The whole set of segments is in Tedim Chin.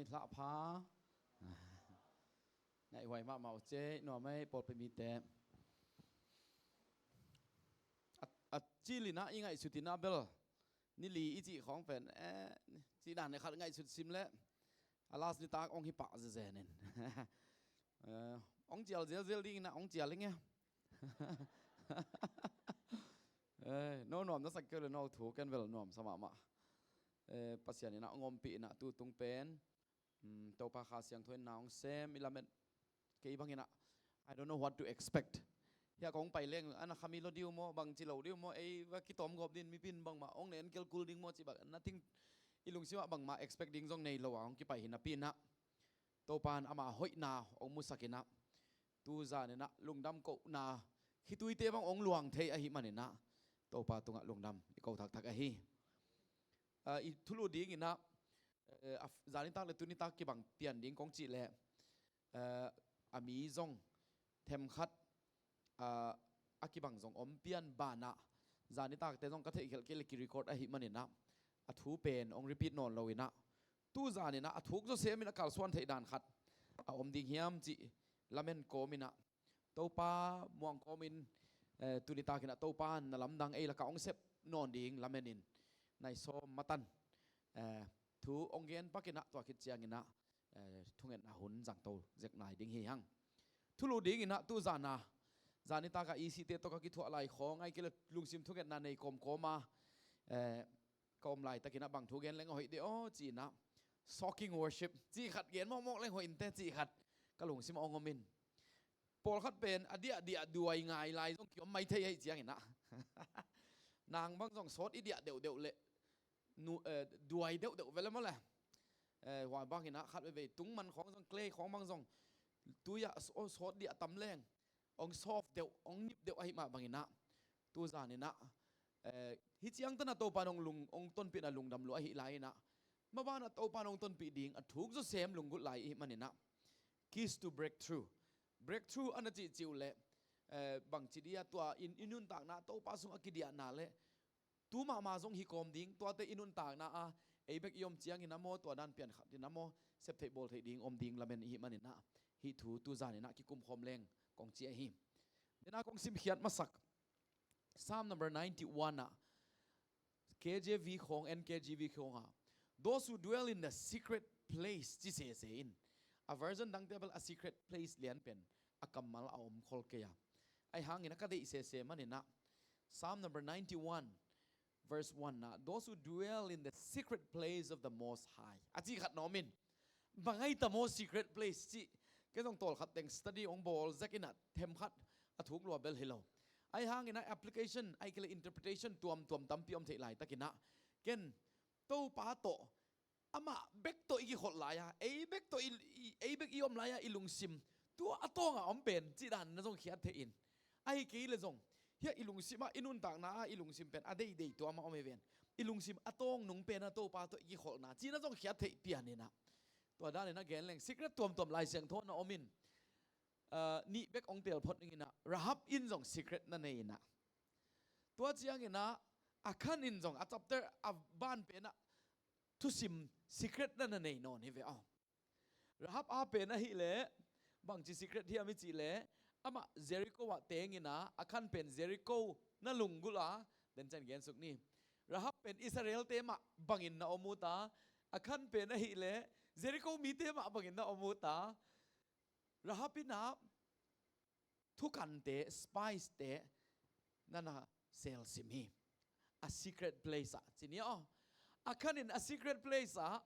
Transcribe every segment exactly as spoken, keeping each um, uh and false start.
Hlah pha. Ngaihhuai mahmah uh cei nuam ei pawlpi mite. A, a cilinah i ngaihsut inah bel ni li i cih khawng pen eh, cih dan khat ngaihsut sim leh a last nitak ong hi pah zezen in. Eh, ong cial zelzel dingin ah ong cial ing e. Eh, no nuam na sak keu le no thu ken bel nuam sa mahmah. Eh, Pasian inah ong ompih inah tu tung pen, um, Topa Kha Siangtho in na ong sem i lamet kei bang inah I don't know what to expect. Hiah kong pai leng ana khami lo diu maw, bang ci lo diu maw, ei va kitawm gawp din mipin bangmah ong ne en kel kul ding maw ci bang na ting i lungsimah bangmah expect ding zong nei lo a ong kipai hi napi inah Topa in ama hoihna ong musak inah tu zan inah lungdam kohna khituite bang ong luang thei ahi man inah Topa tungah lungdam i ko thakthak ahi. Ah, i thulu ding inah, eh, a f-, zan nitak le tu nitak kibang pian ding kong cih leh, eh, a mi zong themkhat, ah, a kibang zong om pian banah zan nitakte zong ka theih khialh kei le ki record ahi man inah a thu pen ong repeat nawn lo inah tu zan inah a thuk zawsem inah kalsuan theih dan khat a om ding hiam cih lamen kawm inah Topa muang kawmin, eh, tu nitak inah Topa na lamdang ei lakah ong sep nawn ding lamen in nai sawm matan, eh, thu ong gen pak inah tua khit ciang inah, eh, thungetna hun zangto zek nai ding hi hang. Thulu ding inah tu zan a zan nitak a i sihte tawh ka kithuah lai khawng ai kei le lungsim thungetna nei kawmkawm a, eh, ka om laitak inah bang thu gen leng a hoih dih aw ci inah soaking worship cih khat gen mawkmawk leng hoih inte cih khat ka lungsim a ong om in. Pawlkhat pen a diahdiah duai ngai lai zong kiom mai thei ahi ciang inah nang bang zong sawt i diah deuhdeuh le nu, eh, duai deuhdeuh ve le maw le. Eh, hua bang inah khat veivei tung man khawng zong clay khawng bang zong tui ah sawt diah tam leng ong soft deuh ong nip deuh ahi mah bang inah tu zan inah, eh, hi ciang tan a Topa in ong lung ong tonpihna lungdam lua ahi lai inah maban a Topa in ong tonpih ding a thuk zawsem lunggulh lai ihi man inah keys to breakthrough. Breakthrough ana cihcih uh leh, eh, bangci dih a tua in i nuntakna Topa sung a kidiahna le tu mahmah zong hi kawm ding, tuate i nuntakna a ei bek i om ciang inah maw, tua dan pian khat inah maw, sep theih bawl theih ding om ding lamen ihi man inah hih thu tu zan inah kikum khawm leng kong ci ahi. Dena kong simkhiat masak Psalm number ninety-one ah K J V khawng, N K G V khawng ah those who dwell in the secret place ci sese in. A version dangte bel a secret place lian pen a kammal a om khol kei a. Ahi hangin a ka deih sese man inah Psalm number ninety-one verse one ah those who dwell in the secret place of the Most High a ci khat na om in. Bang ai ta maw secret place cih ken zong tawlkhat teng study ong bawl zek inah themkhat a thuk lua bel hi lo. Ahi hangin a application ai kei le interpretation tuamtuam tampi om theih laitak inah ken Topa tawh amah bek tawh i kikholh lai a ei bek tawh i, i, ei bek i om lai a i lungsim tua a tawng a om pen cih dan na zong khiat theih in. Ahi kei le zong hiah i lungsim ah i nuntakna ah i lungsim pen a deidei tua mah om hi ven. I lungsim a tawng nung pen a Topa tawh i kikholhna cih na zong khiat theih pian inah tua dan inah gen leng secret tuamtuam Lai Siangtho na om in, ah, nih bek ong teel phot ning inah Rahab in zong secret na nei inah tua ciang inah Akhan in zong a chapter a ban pen ah thusim secret na na nei nawn hi ve aw. Rahab a pen ahih leh bangci secret hiam i cih leh amah Jericho ah teng inah Akhan pen Jericho na lunggulh a, den ciang gen suk ni. Rahab pen Israel-te mah bangin na om ut a, Akhan pen ahih leh Jericho mite mah bangin na om ut a. Rahab inah thukante, spies-te na na selsim hi. A secret place ah ci ni aw. Akhan in a secret place ah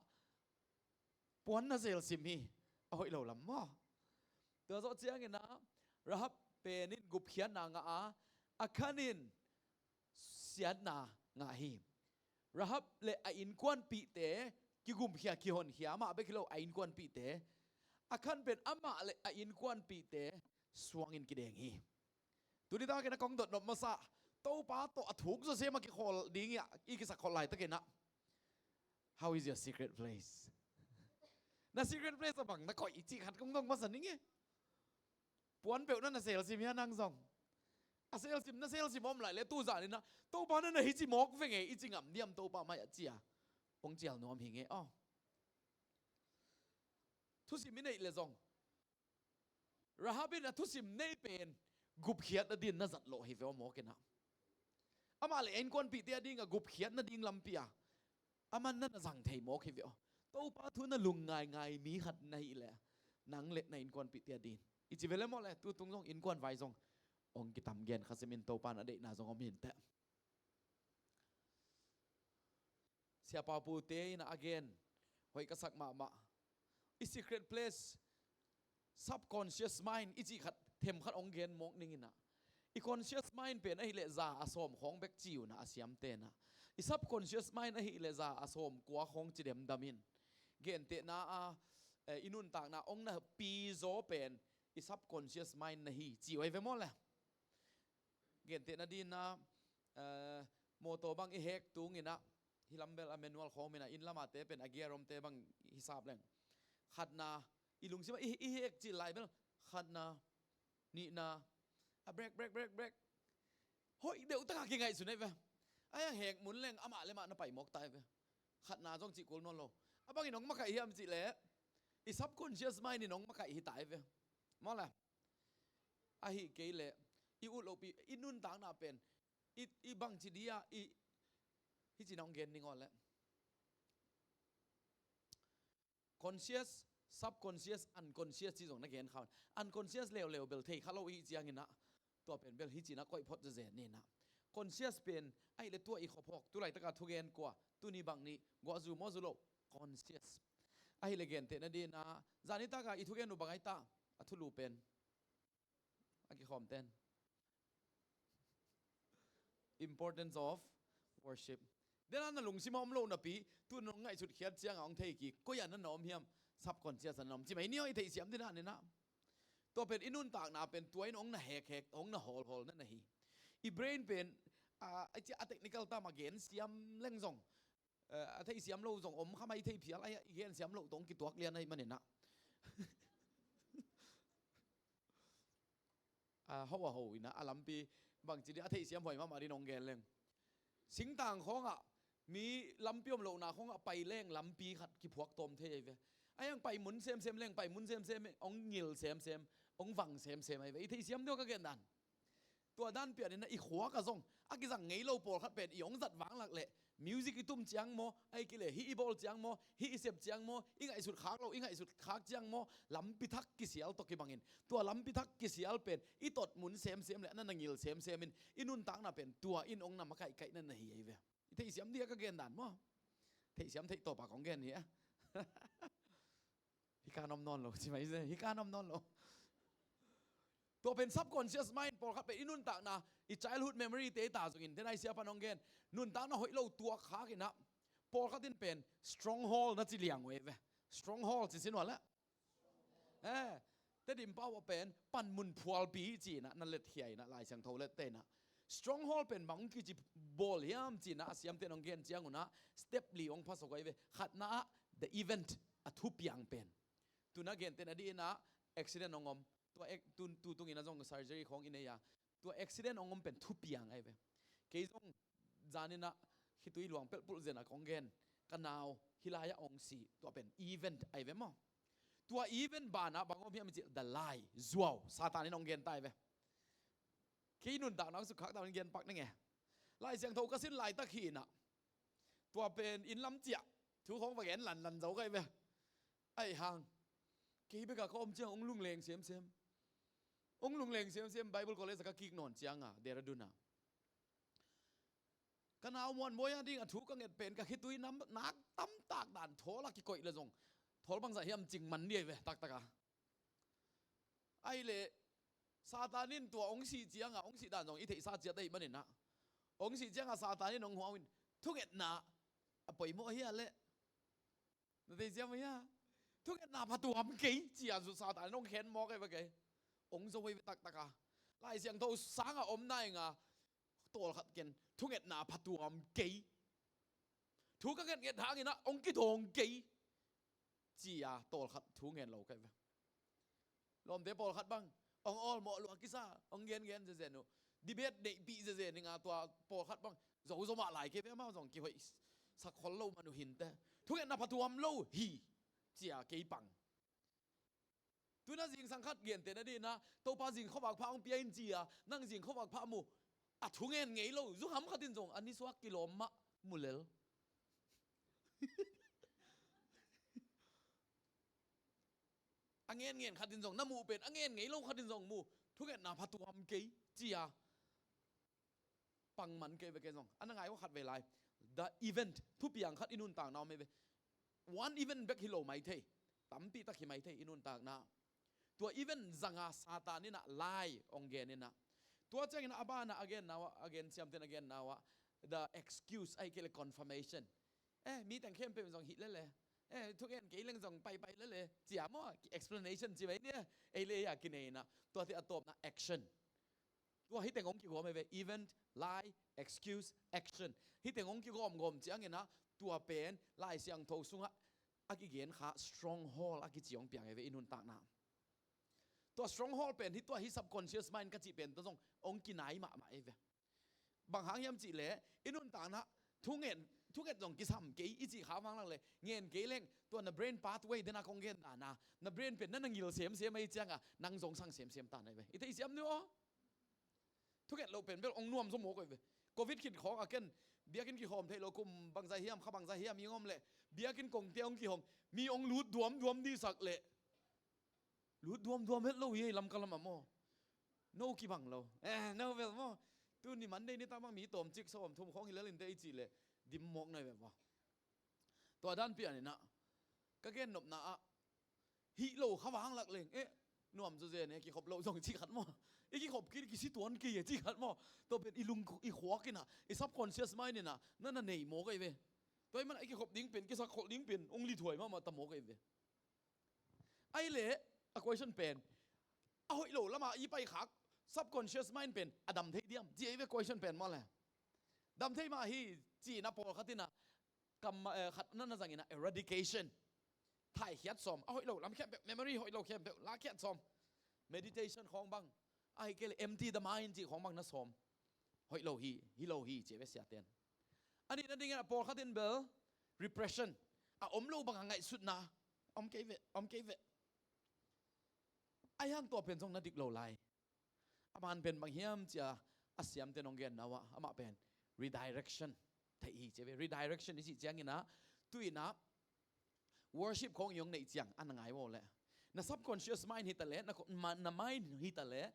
puan na selsim hi. A hoih lo lam maw? Tua zawh ciang inah Rahab pen in gupkhiatna ngah a, Akhan in siatna ngah hi. Rahab le a innkuanpihte kigumkhia kihonkhia mah bek hi lo, a innkuanpihte, Akhan pen amah le a innkuanpihte suangin kideng hi. Tuni takin a kong dot nop masa, Topa tawh a thuk zawsem a kikholh ding i a i kisak kholh laitakin ah, how is your secret place? Na secret place a bang na koih i cih khat kong dong masa ning e. Puan peuh na na selsim hia nang zong? A selsim na selsim om lai le tu zan inah Topa na na hi ci mawk veng e i ci ngam diam Topa mai ah ci a? Ong cial nuam hi nge aw. Thusim i neih le zong, Rahab in a thusim nei pen gupkhiatna din na zat lawh hi ve aw, mawk inah. Amah le a innkuanpihte a ding a gupkhiatna ding lampi a, a man na na zang thei mawk hi ve aw. Topa thu na lungngaingai mi khat na hih leh, nang le na innkuanpihte a din i ci ve le maw le, tu tung zong innkuan vai zong hong kitam gen kha simin Topa na deihna zong om hi inteh. Siapa pute in a gen hoih ka sak mahmah. I secret place, subconscious mind i cih khat, them khat hong gen mawk ning inah. I conscious mind pen ahih leh za a sawm khawng bek ci unah a siamte inah, i subconscious mind ahih leh za a sawm kua khawng ci demdam in. Gentehna a, eh, i nuntakna hong na pizaw pen i subconscious mind na hi ci uh ahi ve maw le. Gentehna dinah, eh, mawtaw bang i hek tung inah, hih lam bel a manual khawm inah, inn lamate pen a gear omte bang hisap leng. Khatna, i lungsim ah i, i hek cil lai bel, khatna, nihna, a brake, brake, brake, brake. Hoih deuh taka kingaihsun ahi ve. Ai a hek mun leng amah le mah na pai mawk ta ahi ve. Khatna zong cih kul nawn lo. A bangin hong makaih hiam cih leh, i subconscious mind in hong makaih hi ta ahi ve. Maw le. Ahi kei leh, i ut lopi, i nuntakna pen i, i bangci dia, i, hih ci-in hong gen ning aw le. Conscious, subconscious, unconscious ci zong na gen kha un. Unconscious leuleu bel thei kha lo i hih ciang inah, tua pen bel hih ci-in a koih phot zezen ni inah. Conscious pen ahih leh tua i khuaphawk, tu laitaka thugen kua, tuni bang ni, guah zu maw zu lo, conscious. Ahih leh gentehna dinah, zanitak a i thugen uh bang ahi ta, a thulu pen a kikhawm ten. Importance of worship. Dena na lungsim a om lo napi, tu nong ngaihsut khiat cianga hong thei kik, koi a na na om hiam, subconscious a na om. Ci mai ni aw, i theihsiam dina nina. Tua pen i nuntakna pen tua in hong na hekhek, hong na hawlhawl na na hi. I brain pen, a, a, a technical tam a gen siam leng zong, eh, a theihsiam lo zong om kha mai thei phial, ai, i gen siam lo tawh hong kituak lian ahi maninah. A ho a ho inah, a lampi bangci dih a theihsiam huai mahmah dih nong gen leng. Singtang khawngah, mi lampi om lohna khawngah pai leng lampi khat kiphuak tawm thei ahi ve. A hiang pai mun semsem leng, pai mun semsem, hong ngil semsem, hong vang semsem ahi ve. I theihsiam dih aw ka gen dan. Tua dan pian inah i khuak ah zong a kizang ngei lo pawlkhat pen i hong zat vanglak leh music i tum ciang maw, ahih kei leh hih i bawl ciang maw, hih i sep ciang maw, i ngaihsut khak lo, i ngaihsut khak ciang maw, lampi thak kisial tawh kibangin, tua lampi thak kisial pen i tot mun semsem leh na na ngil semsem in, i nuntakna pen tua in hong na makaihkaih na na hi ahi ve. I theihsiam dih a ka gen dan maw? Theihsiam theih tawpa kong gen hi a. Hih ka nom nawn lo, ci mai se, hih ka nom nawn lo. Tua pen subconscious mind, pawlkhat pen i nuntakna, i childhood memory te ta zongin, den ai siapa nong gen, nuntakna hoih lo tuak khak inah, pawlkhat in pen stronghold na ci liang uh ahi ve. Stronghold ci sin uh a leh. Eh, Tedim pau a pen panmun phualpi ci inah, na letkhia inah, Lai Siangtho lette inah. Stronghold pen bang hong kici bawl hiam ci inah, a siamte nong gen ciang unah, step li hong pha sawk ahi ve. Khatna ah, the event, a thupiang pen. Tuna gentehna dih inah, accident hong om. Tua ac-, tu, tu tung inah zong surgery khawng i nei a. Tua accident hong om pen thupiang ahi ve. Kei zong zan inah khitui luang pelhpulh zen a kong gen. Ka nau hih lai-ah hong si. Tua pen event ahi ve maw? Tua event banah bang om hiam i cih, the lie, zuau, Satan in hong gen ta ahi ve. Kei nuntakna hong sukkhak ta in gen pak ning e. Lai Siangtho ka sin laitak hi inah, tua pen inn lam ciah, thu khawng va gen lanlan zo ka hi ve. Ahi hang, kei bek a ka om ciang hong lungleng semsem. Hong lungleng semsem, Bible College a ka kik nawn cianga, Dehradun a. Ka nau muanbuai a ding a thu ka nget pen ka khitui nam nak tamtak dan thawl a kikoih le zong, thawl bangzah hiam cing man dih ahi ve, taktak a. Ahih leh Satan in tua hong sih cianga, hong sih dan zong i theihsa ciat ahih maninah, hong sih cianga Satan in hong huau in, thungetna a poimawh hi a leh. Na theisiam uh hia? Thungetna phatuam kei, ci-a zu Satan in hong khen mawk ahi ve kei. Hong zo ahi ve taktak a. Lai Siangtho sanga om nainga, tawlkhat ken thungetna phatuam kei. Thu ka ngetnget hanginah hong kidawng kei, ci-a tawlkhat thu ngen lo ka hi ve. Lawmte pawlkhat bang hong awlmawh lua kisa, hong gengen zezen uh. Debate neihpih zezen inga tua pawlkhat bang zo zo mah lai kei ve, amau zong kihoih sak khol lo man uh hinte. Thungetna phatuam lo hi, ci-a kei pang. Tuna zingsang khat gentehna dingin ah, Topa zing khuavak pha hong pia in ci-a, nang zing khuavak pha mu. A thungen ngei lo, zu ham khat in zong a nisuak kilawm mah mu lel. A ngenngen khat in zong na muh pen, a ngen ngei lo khat in zong mu. Thungetna phatuam kei ci-a pang man kei ve kei zong. A na ngai uh khat ve lai. The event, thupiang khat i nuntakna om hi ve. One event bek hi lo mai thei. Tampi tak hi mai thei i nuntakna. Tua event zanga Satan in ah lai hong gen in ah. Tua ciangin a banah a genna uh ah, a gen siamten a genna uh ah, the excuse, ahih kei leh confirmation. Eh, mi teng khempeuh zong hih lele. Eh, thugen kei leng zong paipai lele. Cia maw, explanation ci mai nia. Ei le ei a kinei in ah. Tuate a tawpna action. Tua hih teng hong kigawm hi ve, event, lai, excuse, action. Hih teng hong kigawmgawm ciangin ah, tua pen Lai Siangtho sungah a kigen kha stronghold a kici hong piang hi ve i nuntakna. Tua stronghold pen hih tua hih subconscious mind ka cih pen tua zong hong kinai mahmah hi ve. Bang hang hiam cih leh i nuntakna thungen, thunget zong kisam kei i cih kha vang lak leh ngen kei leng tua na brain pathway dena kong gen dana, na brain pen na na ngil semsem ahi cianga nang zong sang semsem ta na hi ve. I theisiam ni aw. Thunget loh pen bel hong nuam zaw mawk hi ve. Covid khit khawng a ken biakinn kikhawm theih loh, kum bangzah hiam, kha bangzah hiam i hong om leh biakinn kongte hong kihong, mi hong lut duamduam dihsak leh lut duamduam het lo hi ei, Lamka lamah maw. No kibang lo. Eh, no bel maw. Tuni Monday nitak bang mi tawmcik sawm thum khawng hi lel inteh i cih leh dim mawk na hi ve maw. Tua dan pian in ah ka gennopna ah hih lo kha vang lak leng, eh, nuam zawzen e, kikhop loh zong cih khat maw. I kikhop kik kisi tuan kei e cih khat maw. Tua pen i lung i khuak in ah, i subconscious mind in ah na na nei mawk hi ve. Tua ahih manin i kikhop ding pen, kisakkholh ding pen hong lithuai mahmah ta mawk hi ve. Ahih leh a question pen, a hoih lo lamah i paikhak subconscious mind pen a dam thei diam? Ci hi ve question pen maw le. Dam thei mah hi ci-in a pawlkhat in ah kam, eh, khat na na zang in ah eradication. Thaikhiat sawm, a hoih lo lam khempeuh, memory hoih lo khempeuh lakhiat sawm. Meditation khawng bang, ahih kei leh empty the mind cih khawng bang na sawm. Hoih lo hi, hi lo hi ci hi ve siaten. A nihna dingin a pawlkhat in bel repression, a om lo banga ngaihsutna, om kei ve, om kei ve. Ahi hang tua pen zong na dik lo lai. A man pen bang hiam ci-a a siamten hong genna uh ah, amah pen redirection theih hi ci hi ve. Redirection i cih ciangin ah, tu-in ah worship khawng i hong neih ciang a na ngai uh leh, na subconscious mind hi ta leh, na, na mind hi ta leh,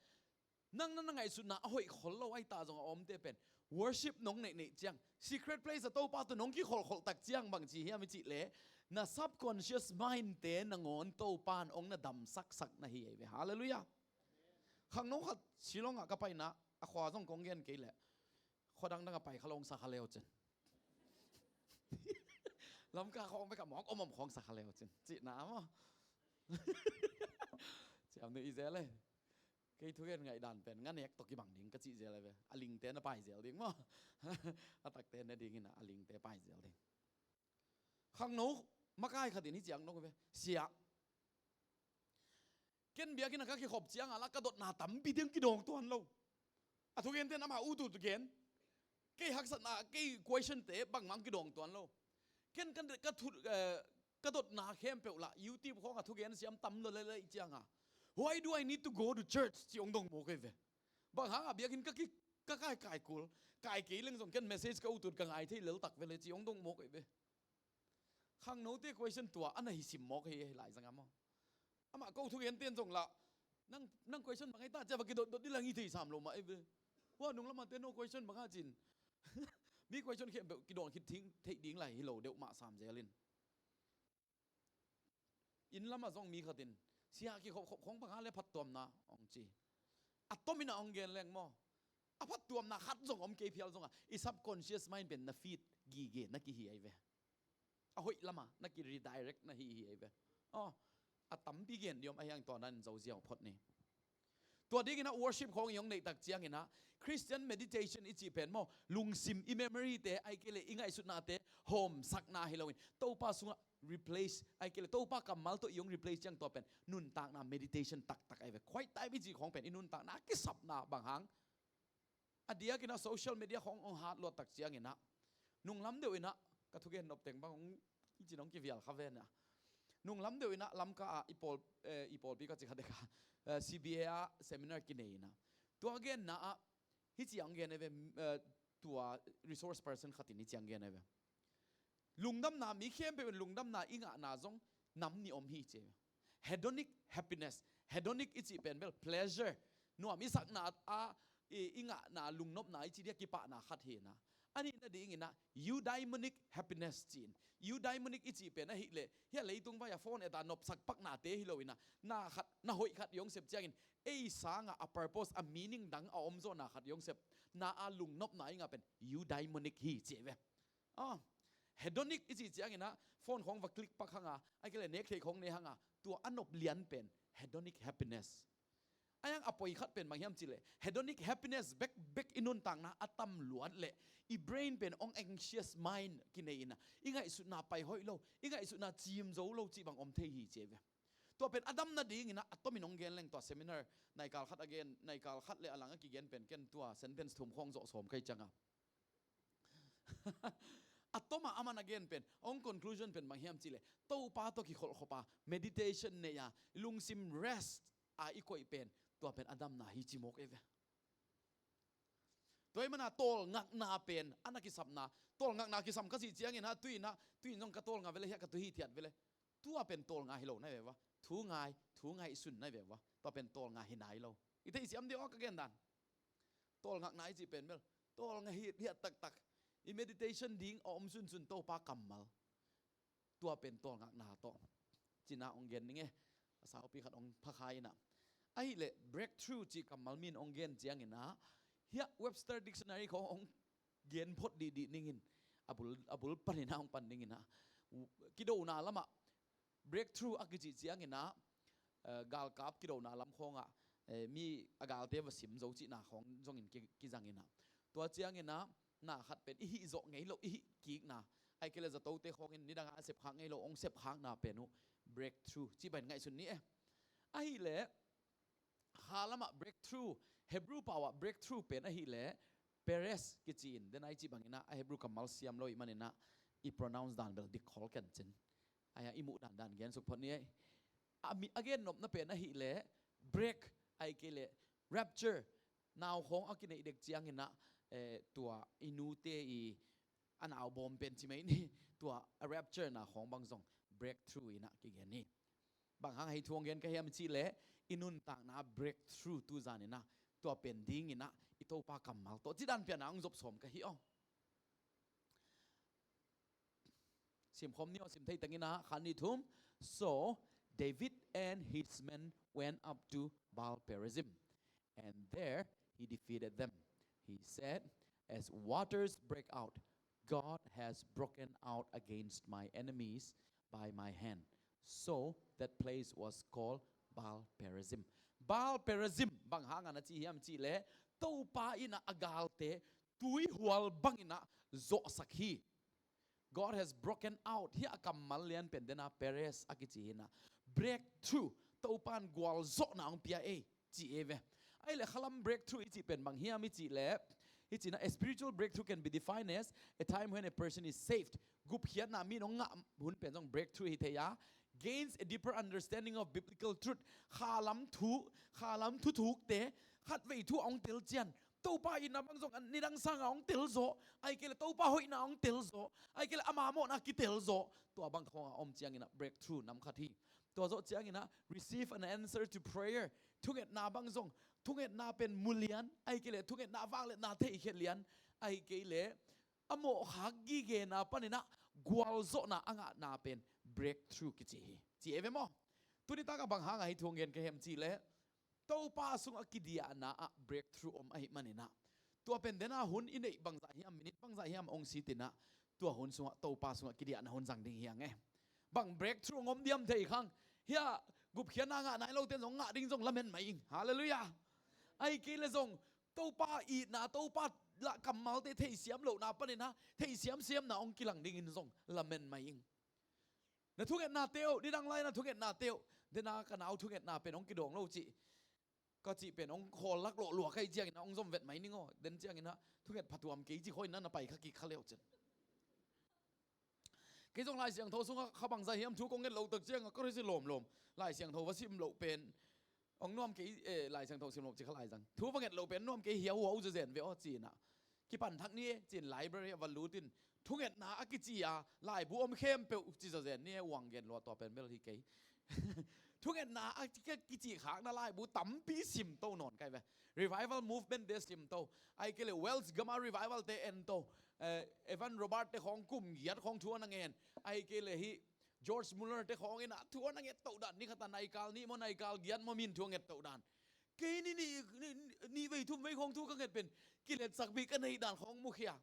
nang na na ngaihsutna a hoih khol lo ahi ta zong a omte pen worship nong neihneih ciang, secret place a Topa tawh nong kikholhkholh tak ciang bang ci hiam i cih leh, na subconscious mind-te nangawn Topa in hong na damsaksak na hi hi ve. Halleluiah. Khangno khat Shillong ah ka paina, a khua zong kong gen kei leh, khua dangdang a pai kha lo hong sa kha leu cin. Lamka khawng bek a mawk om om khawng sa kha leu cin cihna maw. Ciam nu i zel e. Kei thugen ngaihdan pen nganek tawh kibang ding ka cih zel e ve. A lingte na pai zel ding maw. A takte ne dingin a lingte pai zel ding. Khangno makai khat in hih ciang dong ve. Sia, ken biakinn ah ka kikhop ciangah lah ka dotna tampi ding kidawng tuan lo. A thugente in amah utut gen. Kei haksatna, kei question-te bangmah kidawng tuan lo. Ken ka, ka thu, eh, ka dotna khempeuh lah YouTube khawngah thugen siam tam lo lel ciangah, "Why do I need to go to church?" ci hong dong mawk hi ve. Bang hangah biakinn ka ki, ka kai kai kul, kai kei leng zong ken message ka utut ka ngai thei lel tak ve le ci hong dong mawk hi ve. Khangnote question tua a na hi sim mawk hi, hi lai zanga maw. Amah ko thugente in zong lah, "Nang, nang question bang ahi ta?" ci-a va kidotdot ding lah hi thei sam lo mah hi ve. Hua nung lamah te no question bang a cin. Mi question khempeuh kidawng khit thing, theih ding lai hi lo deuh mah sam zel in. Inn lamah zong mi khat in, "Sia, kikhop khop khawng bang a le phattuamna?" hong ci. A tomin a hong gen leng maw. A phattuamna khat zong om kei phial zongah, i subconscious mind pen na feed gige na kihi ahi ve. A hoih lamah na ki-redirect na hi hi ahi ve. Aw, a tampi gen diam ahi hang tua nan zo ziau phot ni. Tua dingin ah worship khawng i hong neih tak ciangin ah Christian meditation i cih pen maw, lungsim i memory-te, ahih kei leh i ngaihsutnate hawmsakna hi loin Topa sungah replace, ahih kei leh Topa kammal tawh i hong replace ciang tua pen nuntakna meditation taktak ahi ve. Quiet time i cih khawng pen i nuntakna a kisapna bang hang. A diakin ah social media khawng hong hat luat tak ciangin ah, nunglam deuh in ah ka thugen nop teng bang hong i cin hong kivial kha ven ah. Nunglam deuh inah Lamka ah i pawl, eh, i pawlpi ka ci kha dek a, eh, C B A ah seminar kinei inah, tua genna ah hih ciang gen e ve, eh, tua resource person khat in hih ciang gen e ve. Lungdamna, mi khempeuh in lungdamna i ngahna zong nam nih om hi ci e ve. Hedonic happiness. Hedonic i cih pen bel pleasure, nuam i sakna a i, i ngahna, lungnopna i cih dia kipahna khat hi inah, a nihna ding inah eudaimonic happiness ci-in. Eudaimonic i cih pen ahih leh hia leitung vai a phone et a nopsak paknate hi lo inah, na khat, na hoih khat i hong sep ciangin ei sangah a purpose, a meaning dang a om zawhna khat i hong sep na a lungnopna i ngah pen eudaimonic hi ci e ve. Ah, hedonic i cih ciang inah phone khawng va click pak hang a, ahih kei leh nek theih khawng ne hang a, tua a nop lian pen hedonic happiness. A yang a poi khat pen bang hiam cih leh hedonic happiness bekbek i nuntakna a tam luat leh i brain pen hong anxious mind kinei inah, i ngaihsutna pai hoih lo, i ngaihsutna cim zo lo cih bang om thei hi ci e ve. Tua pen a damna ding inah a tomin hong gen leng, tua seminar naikal khat a gen, naikal khat le a lang a kigen pen ken tua sentence thum khawng zawh sawm ka hih ciang a, a tom ah aman a gen pen, hong conclusion pen bang hiam cih leh Topa tawh kikholh khop a meditation nei a lungsim rest a i koih pen, tua pen a damna hi ci mawk e ve. Tua ahih manin tawlngakna pen a na kisapna, tawlngakna kisam ka cih ciang inah, tu inah, tu in zong ka tawlnga ve leh, hiah ka tu hithiat ve leh, tua pen tawlnga hi lo na hi ve ua. Thu ngai, thu ngaihsun na hi ve ua. Tua pen tawlnga hi nai lo. I theihsiam dih aw ka gen dan. Tawlngakna i cih pen bel tawlnga hi, hiat taktak. I meditation ding a om sunsun Topa kammal. Tua pen tawlngakna tawh. Cina hong gen ning e. A saupi khat hong pha kha inah. Ahih leh breakthrough cih kammal mi in hong gen ciang inah, hiah Webster Dictionary khawng hong gen phot dihdih ning in, a bul, a bul pan inah hong pan ning inah, kidona lamah breakthrough a kicih ciang inah, eh, galkap kidona lam khawngah, eh, mi a galte va sim zo cihna khawng zongin ki, kizang inah, tua ciang inah na khat pen i hih zawh ngei loh, i hih kikna, ahih kei leh zatote khawngin nidangah a sepkhak ngei loh hong sepkhakna pen uh breakthrough cih bang in ngaihsun ni e. Ahih leh kha lamah breakthrough, Hebrew pau ah breakthrough pen ahih leh peres kici in, den a i cih bang inah a Hebrew kammal siam lo i man inah i pronounce dan bel dik khol ken cin. Ahi a i muh dandan gen suk phot ni ei. A mi, a gen nopna pen ahih leh break, ahih kei leh rapture, nau khawng a kineih dek ciang inah, eh, tua i nute i a nau bawm pen ci mai ni, tua a rapture na khawng bang zong breakthrough inah kigen hi. Bang hang hih thu hong gen ka hiam cih leh i nuntakna breakthrough tu zan inah, tua pen ding inah i Topa kammal tawh cih dan pian ah hong zop sawm ka hi aw. Sim khawm ni aw, sim thei teng inah, khat, nih, thum. So David and his men went up to Baal Perazim, and there he defeated them. He said, "As waters break out, God has broken out against my enemies by my hand." So that place was called Baal Perazim. Baal Perazim, bang hang a na ci hiam cih leh Topa inah a galte tuihual bang inah zawhsak hi. God has broken out. Hih a kammal lian pen den a peres a kici hi inah, breakthrough, Topa in gualzawhna hong pia ei ci e ve. Ahih leh khalam breakthrough i cih pen bang hiam i cih leh, i cih inah a spiritual breakthrough can be defined as a time when a person is saved. Gupkhiatna mi in hong ngah hun pen zong breakthrough hi thei a, gains a deeper understanding of biblical truth. Khalam thu, khalam thuthukte khatvei thu a hong tel ciang Topa itna bang zong nidang sangah hong telzawh, ahih kei leh Topa hoihna hong telzawh, ahih kei leh ama mawhna kitelzawh, tua bang khawngah om ciang inah breakthrough nam khat hi. Tua zawh ciang inah receive an answer to prayer. Thungetna bang zong, thungetna pen mu lian, ahih kei leh thungetna vangliatna theikhe lian, ahih kei leh a mawhkhak gigena pan inah gualzawhna a ngahna pen breakthrough kici hi, ci e ve maw? Tuni takah bang hangah hih thu hong gen ka hiam cih leh Topa sungah kidiahna ah breakthrough om ahih man inah, tua pen den a hun i neih bangzah hiam, minute bangzah hiam hong sit inah, tua hun sungah Topa sungah kidiahna hun zang ding hi hang e. Bang breakthrough hong om diam thei khang. Hia, gupkhiatna ngah nai lote zong ngah ding zong lamen mah ing. Halleluiah. Ahih kei leh zong Topa itna, Topa lah kammalte theisiam lohna pan inah theisiam siamna hong kilang dingin zong lamen mah ing. Na thungetnate uh, nidang lai na thungetnate uh, den a ka nau thungetna pen hong kidawng lo cih, ka cih pen hong khawl lak lawhlua ka hih ciang inah hong zom vet mai ning aw. Den ciang inah thunget phatuam kei ci khawng inah na pai kha kik kha le uh cin. Kei zong Lai Siangtho sungah kha bangzah hiam thu kong nget loh tak ciangah ka resi lawmlawm. Lai Siangtho va sim loh pen hong nuam kei, eh, Lai Siangtho sim loh ci kha lai zang. Thu va nget loh pen nuam kei hiauhuau zazen ve aw ci-inah. Kipan thak ni e ci-in library ah va lut in thungetna a kici a laibu om khempeuh ci zazen ni e, uang gen lua tua pen bel hi kei. Thungetna a ki-, kici khakna laibu tampi sim to nawn kai ve. Revival movement te sim to. Ai kei le Wales gama revival te en to. Eh, Evan Robert te khawng kum giat khawng thu a na ngen. Ai kei le hi George Muller te khawng inah thu a na nget toh dan, ni khata naikal nih maw naikal giat maw min thu a nget toh dan. Kei ni, ni, ni, ni vei thum vei khawng thu ka nget pen kiletsak bik ka neih dan khawng mukhia.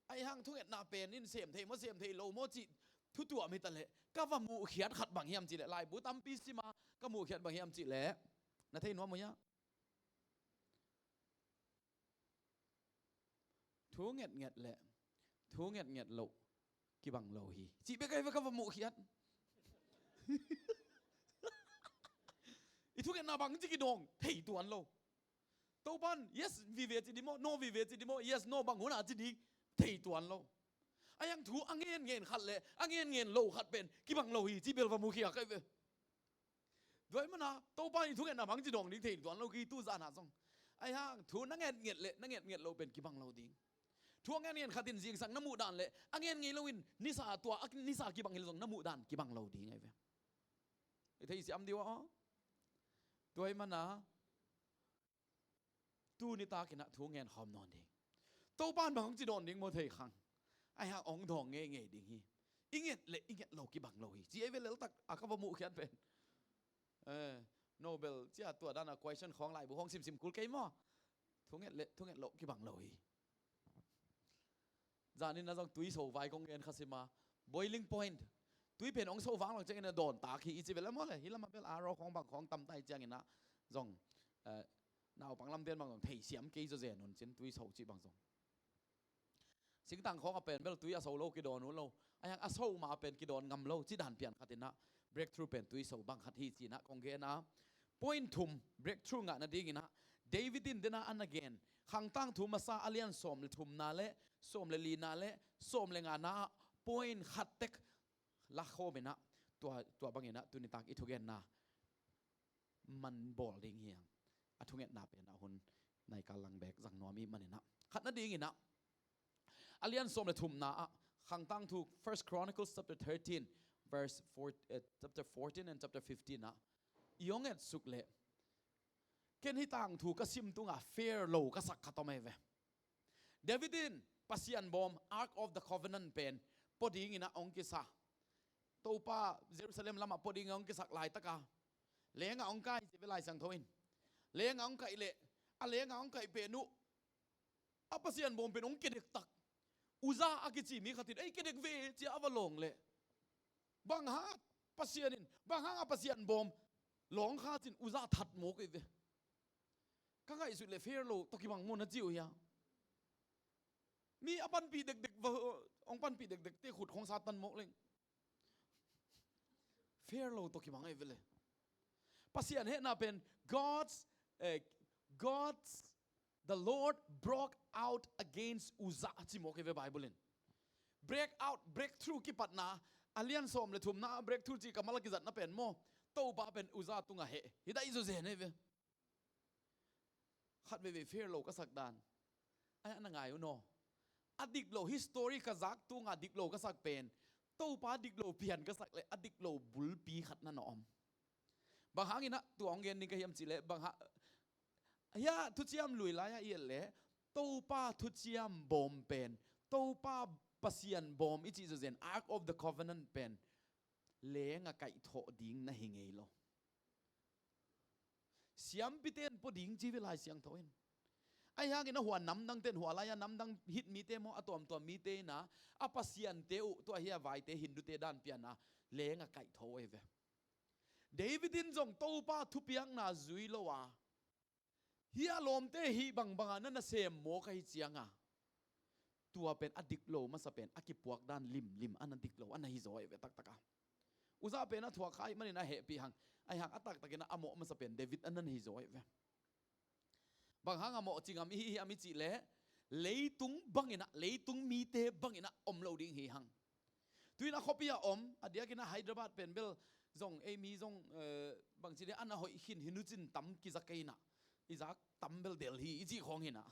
Ahi hang thungetna pen in sem thei maw sem thei lo maw cih thu tuam hi ta leh ka va muhkhiat khat bang hiam cih leh laibu tampi sima ka muhkhiat bang hiam cih leh na thei nuam uh hiam? Thu ngetnget le thu ngetnget loh kibang lo hi. Cih bek ahi ve ka va muhkhiat. I thungetna bang ci kidong thei tuan lo. Topan yes vive ci ding maw, no vive ci ding maw, yes no bang hun a ci ding thei tuan lo. Ahi hang thu a ngenngen khat le a ngenngen lo khat pen kibang lo hi cih bel va muhkhiat ahi ve. Tua ahih manin Topa in thungetna bang ci dong ding thei tuan lo kei tu zan ah zong. Ahi hang thu na ngetnget le na ngetnget lo pen kibang lo ding. Thu a ngetngen khat in zingsang na muh dan le a ngen ngei lo in nisa tua a nisa kibang hi lo zong na muh dan kibang lo ding ahi ve. I thei siam dih uh aw. Tua ahih manin tu nitak inah thu ngen khawm nawn ding. Topan bang hong ci dawn ding maw thei khang. Ahi hang hong dawng ngeingei ding hi. I nget le i nget lo kibang lo hi. Ci ei ve leltak a ka va muhkhiat pen. Eh, Nobel cia tua dana question khawng laibu hong simsim kul kei maw. Thu nget le thu nget lo kibang lo hi. Zanin na zong tuiso vai kong gen kha sima. Boiling point. Tui pen hong so vang lo ciangin a dawn tak hi i ci ve le maw le. Hi lamah bel a ro khawng bang khawng tam tai ciangin ah zong, eh, naupang lamten bang zong thei siam kei zaw zen un cin tuiso cih bang zong. Singtang khawng a pen bel tui a so lo kidawn uh lo. Ahi hang a so ma pen kidawn ngam lo ci dan pian khat inah breakthrough pen tuiso bang khat hi ci inah kong gen a. Point thum breakthrough ngah nading inah David in dena a na gen Khangtang thu masa a lian sawm le thumna le sawm le lina le sawm le ngana ah point khat tek lakhawm inah tua, tua bang inah tunitak i thugenna man bawl ding hi hang. A thungetna pen ah hun naikal lang bek zang nuam i man inah khat nading inah a lian sawm le thumna ah Khangtang thu First Chronicles chapter thirteen verse four, eh, chapter fourteen and chapter fifteen ah i hong et suk leh ken hi tangthu ka sim tunga fair lo ka sak khat om ei ve. David in Pasian bawm Ark of the Covenant pen pua ding inah hong kisa. Topa Jerusalem lamah pua ding hong kisak laitaka lengah hong kai ci ve Lai Siangtho in. Lengah hong kaih leh a lengah hong kaih pen uh a Pasian bawm pen hong kedek tak. Uza a kici mi khat in ei kedek ve cia a va lawng leh bang hang Pasian in bang hang a Pasian bawm lawng kha cin uza that mawk ei ve. Ka ngaihsut le fair lo tawh kibang maw na ci uh hia? Mi a panpih dekdek va hong panpih dekdek te khut khong Satan mawk leng. Fair lo tawh kibang ei ve le. Pasian hehna pen God's, eh, God's, the Lord broke out against Uzzah ci mawk ei ve Bible in. Break out, breakthrough kipatna a lian sawm le thumna breakthrough ci ka mal a kizatna pen maw? Topa pen Uzzah tungah heh hi daih zaw zen ei ve. Khat veivei fair lo ka sak dan ai a na ngai uh naw. A dik lo history ka zak tunga dik lo ka sak pen Topa dik lo pian ka sak leh a dik lo bulpi khat na na om. Bang hang inah tua hong gen ding ka hiam cih leh bang hang hia thuciam lui lai-ah i et leh Topa thuciam bawm pen Topa Pasian bawm i cih zawzen Ark of the Covenant pen leng a kaihthawh ding na hi ngei lo. Siampite in pua ding ci ve Lai Siangtho in. Ahi hangin a hua namdangte in hua lai-a namdang hit mite maw a tuamtuam mite inah a pasiante uh tua hi a vaite Hindute dan piana leng a kaihthawh ei ve. David in zong Topa thupiakna zui lo a hia lawmte hih bangbanga na nasem mawk ahi cianga tua pen a dik lo masa pen a kipuak dan limlim a na dik lo a na hi zaw ei ve taktaka. Uzzah pen a thuak kha ahih manin a hehpih hang ahi hang a taktakin a mawh masa pen David a na hi zaw ei ve. Bang hang a mawh ci ngam i hi hiam i cih leh leitung banginah leitung mite banginah om lo ding hi hang. Tuin a khuapi a om, a diakin a Hyderabad pen bel zong, ei mi zong, eh, bangci dih, an a hoih khin hi nucin tam kiza kei inah. I zak tam bel Delhi i cih khawng hinah.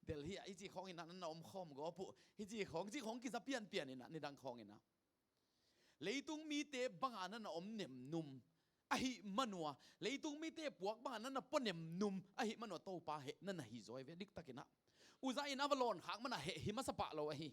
Delhi ah i cih khawng inah, nan na om khawm gawp uh. Hi cih khawng, cih khawng kiza pianpian inah, nidang khawng inah. Leitung mite banga nan na om nemnum ahih manua, leitung mite puak banga nan na pua nemnum ahih manua, Topa heh nan na hi zaw hi ve diktakinah. Uza in a va lawn khak mana heh hi masa pah lo ahi.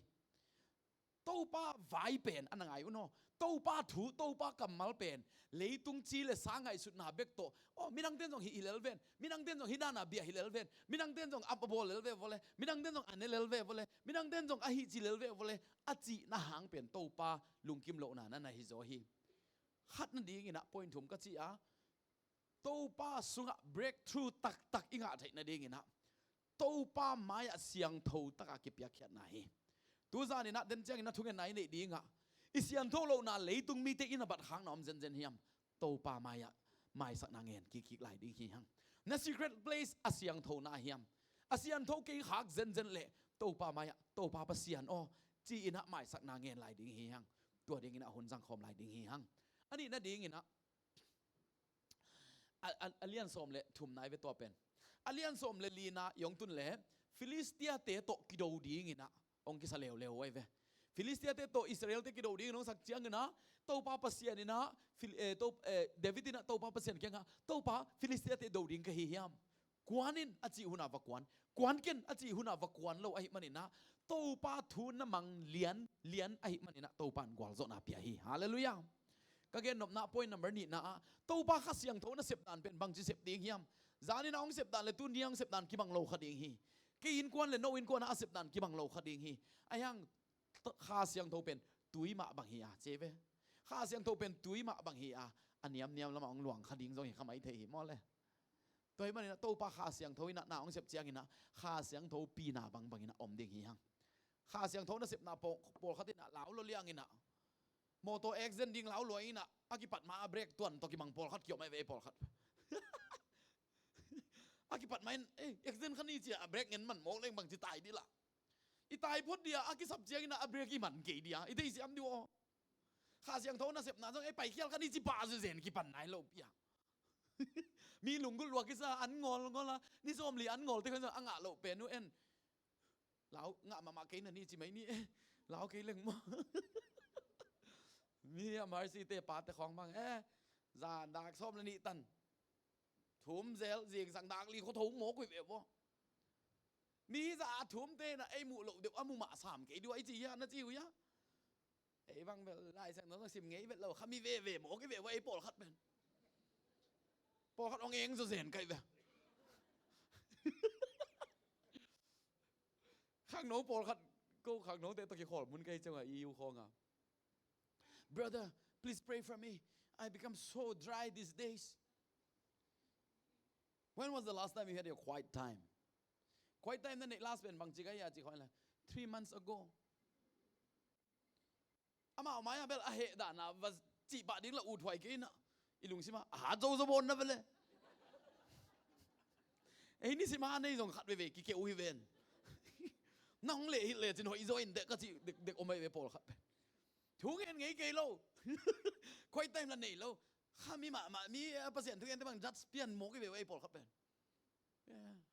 Topa vai pen a na ngai un aw. Topa thu, Topa kammal pen leitung ci le sa ngaihsutna bek tawh, aw, midangten zong hih hi lel ven, midangten zong hih dana bia hi lel ven, midangten zong a bawl lel ve vawle, midangten zong a ne lel ve vawle, midangten zong a hih ci lel ve vawle, a cihna hang pen Topa lungkim lohna na na hi zaw hi. Khat nadinginah point thum ka ci a, Topa sungah breakthrough taktak i ngah theih nadinginah Topa mai-ah siangtho taka kipiakkhiatna hi. Tuzaninah den ciangin a thungetna i neih dingah i siangtho lohna leitung mite in a bat khakna om zenzen hiam? Topa mai-ah maisakna ngen kikkik lai ding hi hang. Na secret place a siangthona hiam? A siangtho kei khak zenzen leh Topa mai-ah, Topa Pasian aw, ci-inah maisakna ngen lai ding hi hang. Tua dinginah hun zangkhawm lai ding hi hang. A nih nadinginah a, a, a lian sawm le thumna i ve tua pen. A lian sawm le lina i hong tun le Filistia-te tawh kido dinginah hong kisa leuleu ahi ve. Filistia-te tawh Israel-te kido dingin hong sak cianginah Topa Pasian inah Fil-, eh, to, eh, David inah Topa Pasian kiangah, Topa, Filistia-te do ding ka hi hiam? Kuan in a cih hunah va kuan, kuan ken a cih hunah va kuan lo ahih maninah Topa thu na mang lian lian ahih maninah Topa in gualzawhna pia hi. Halleluiah. Ka gennopna point number nihna ah Topa Kha Siangtho na sepdan pen bangci sep ding hiam? Zaninah hong sepdan le tuni hong sepdan kibang lo kha ding hi. Kei innkuan le no innkuanah a sepdan kibang lo kha ding hi. Ahi hang Kha Siangtho pen tui mah bang hi a, ci ve. Kha Siangtho pen tui mah bang hi a, a niamniam lamah hong luang kha ding zong hi kha mai thei hi maw le. Tua ahih maninah Topa Kha Siangtho inah na hong sep cianginah Kha Siangtho pina bangbanginah om ding hi hang. Kha Siangtho na sepna paw-, pawlkhat inah lau lua lianginah mawtaw accident ding lau lua inah a kipat ma a brake tuan tawh kimang pawlkhat kiom ahi ve, pawlkhat. A kipat ma in, eh, accident kha ni cia a brake ngen man mawk leng bangci tai dih lah. I tai phot dia a kisap cianginah a brake i man kei dia i theisiam dih aw. Kha Siangtho na sepna zong ei paikhial kha ni ci pah zuzen kipan nai lo pia. Mi lunggulh lua kisa an ngawlngawl a, ni sawmli an ngawlte khawng zong a ngah loh pen uh en. Lau ngah mahmah kei na ni ci mai ni e. Lau kei leng maw? Mi a Mercy-te pate khawng bang e. Zan dak sawm le nih tan thum zel, zingsang dak li khua tho mawk uh hi ve maw? Mi za a thumte na ei muh loh deuh a mu mah sam kei dua i ci hia, na ci uh hia? Ei bang bel Lai Siangtho na sim ngei vet lo, kha mi veve mawk i ve ua ei pawlkhat pen. Pawlkhat hong eng zaw zen kai ve. Khangno pawlkhat, ko khangnote tawh kikhawl mun kai cianga i u khawnga. Brother, please pray for me. I become so dry these days. When was the last time you had your quiet time? Quiet time na neih last pen bangci ka hia ci khawi la. Three months ago. Amau mai-ah bel a heh dahna va cih pah ding la ut huai kei na. I lungsim ah a hat zozo bawn na vele. Ei nisim a nei zong khat veve kikeh uh hi ven. Na hong leh hilh lecin hoih zaw in dek ka cih dekdek om ahi ve pawlkhat pen. Thu ngen ngei kei lo. Quiet time la nei lo. Kha mi mahmah mi a Pasian thu ngente bang judge pian mawk hi ve uh ei pawlkhat pen.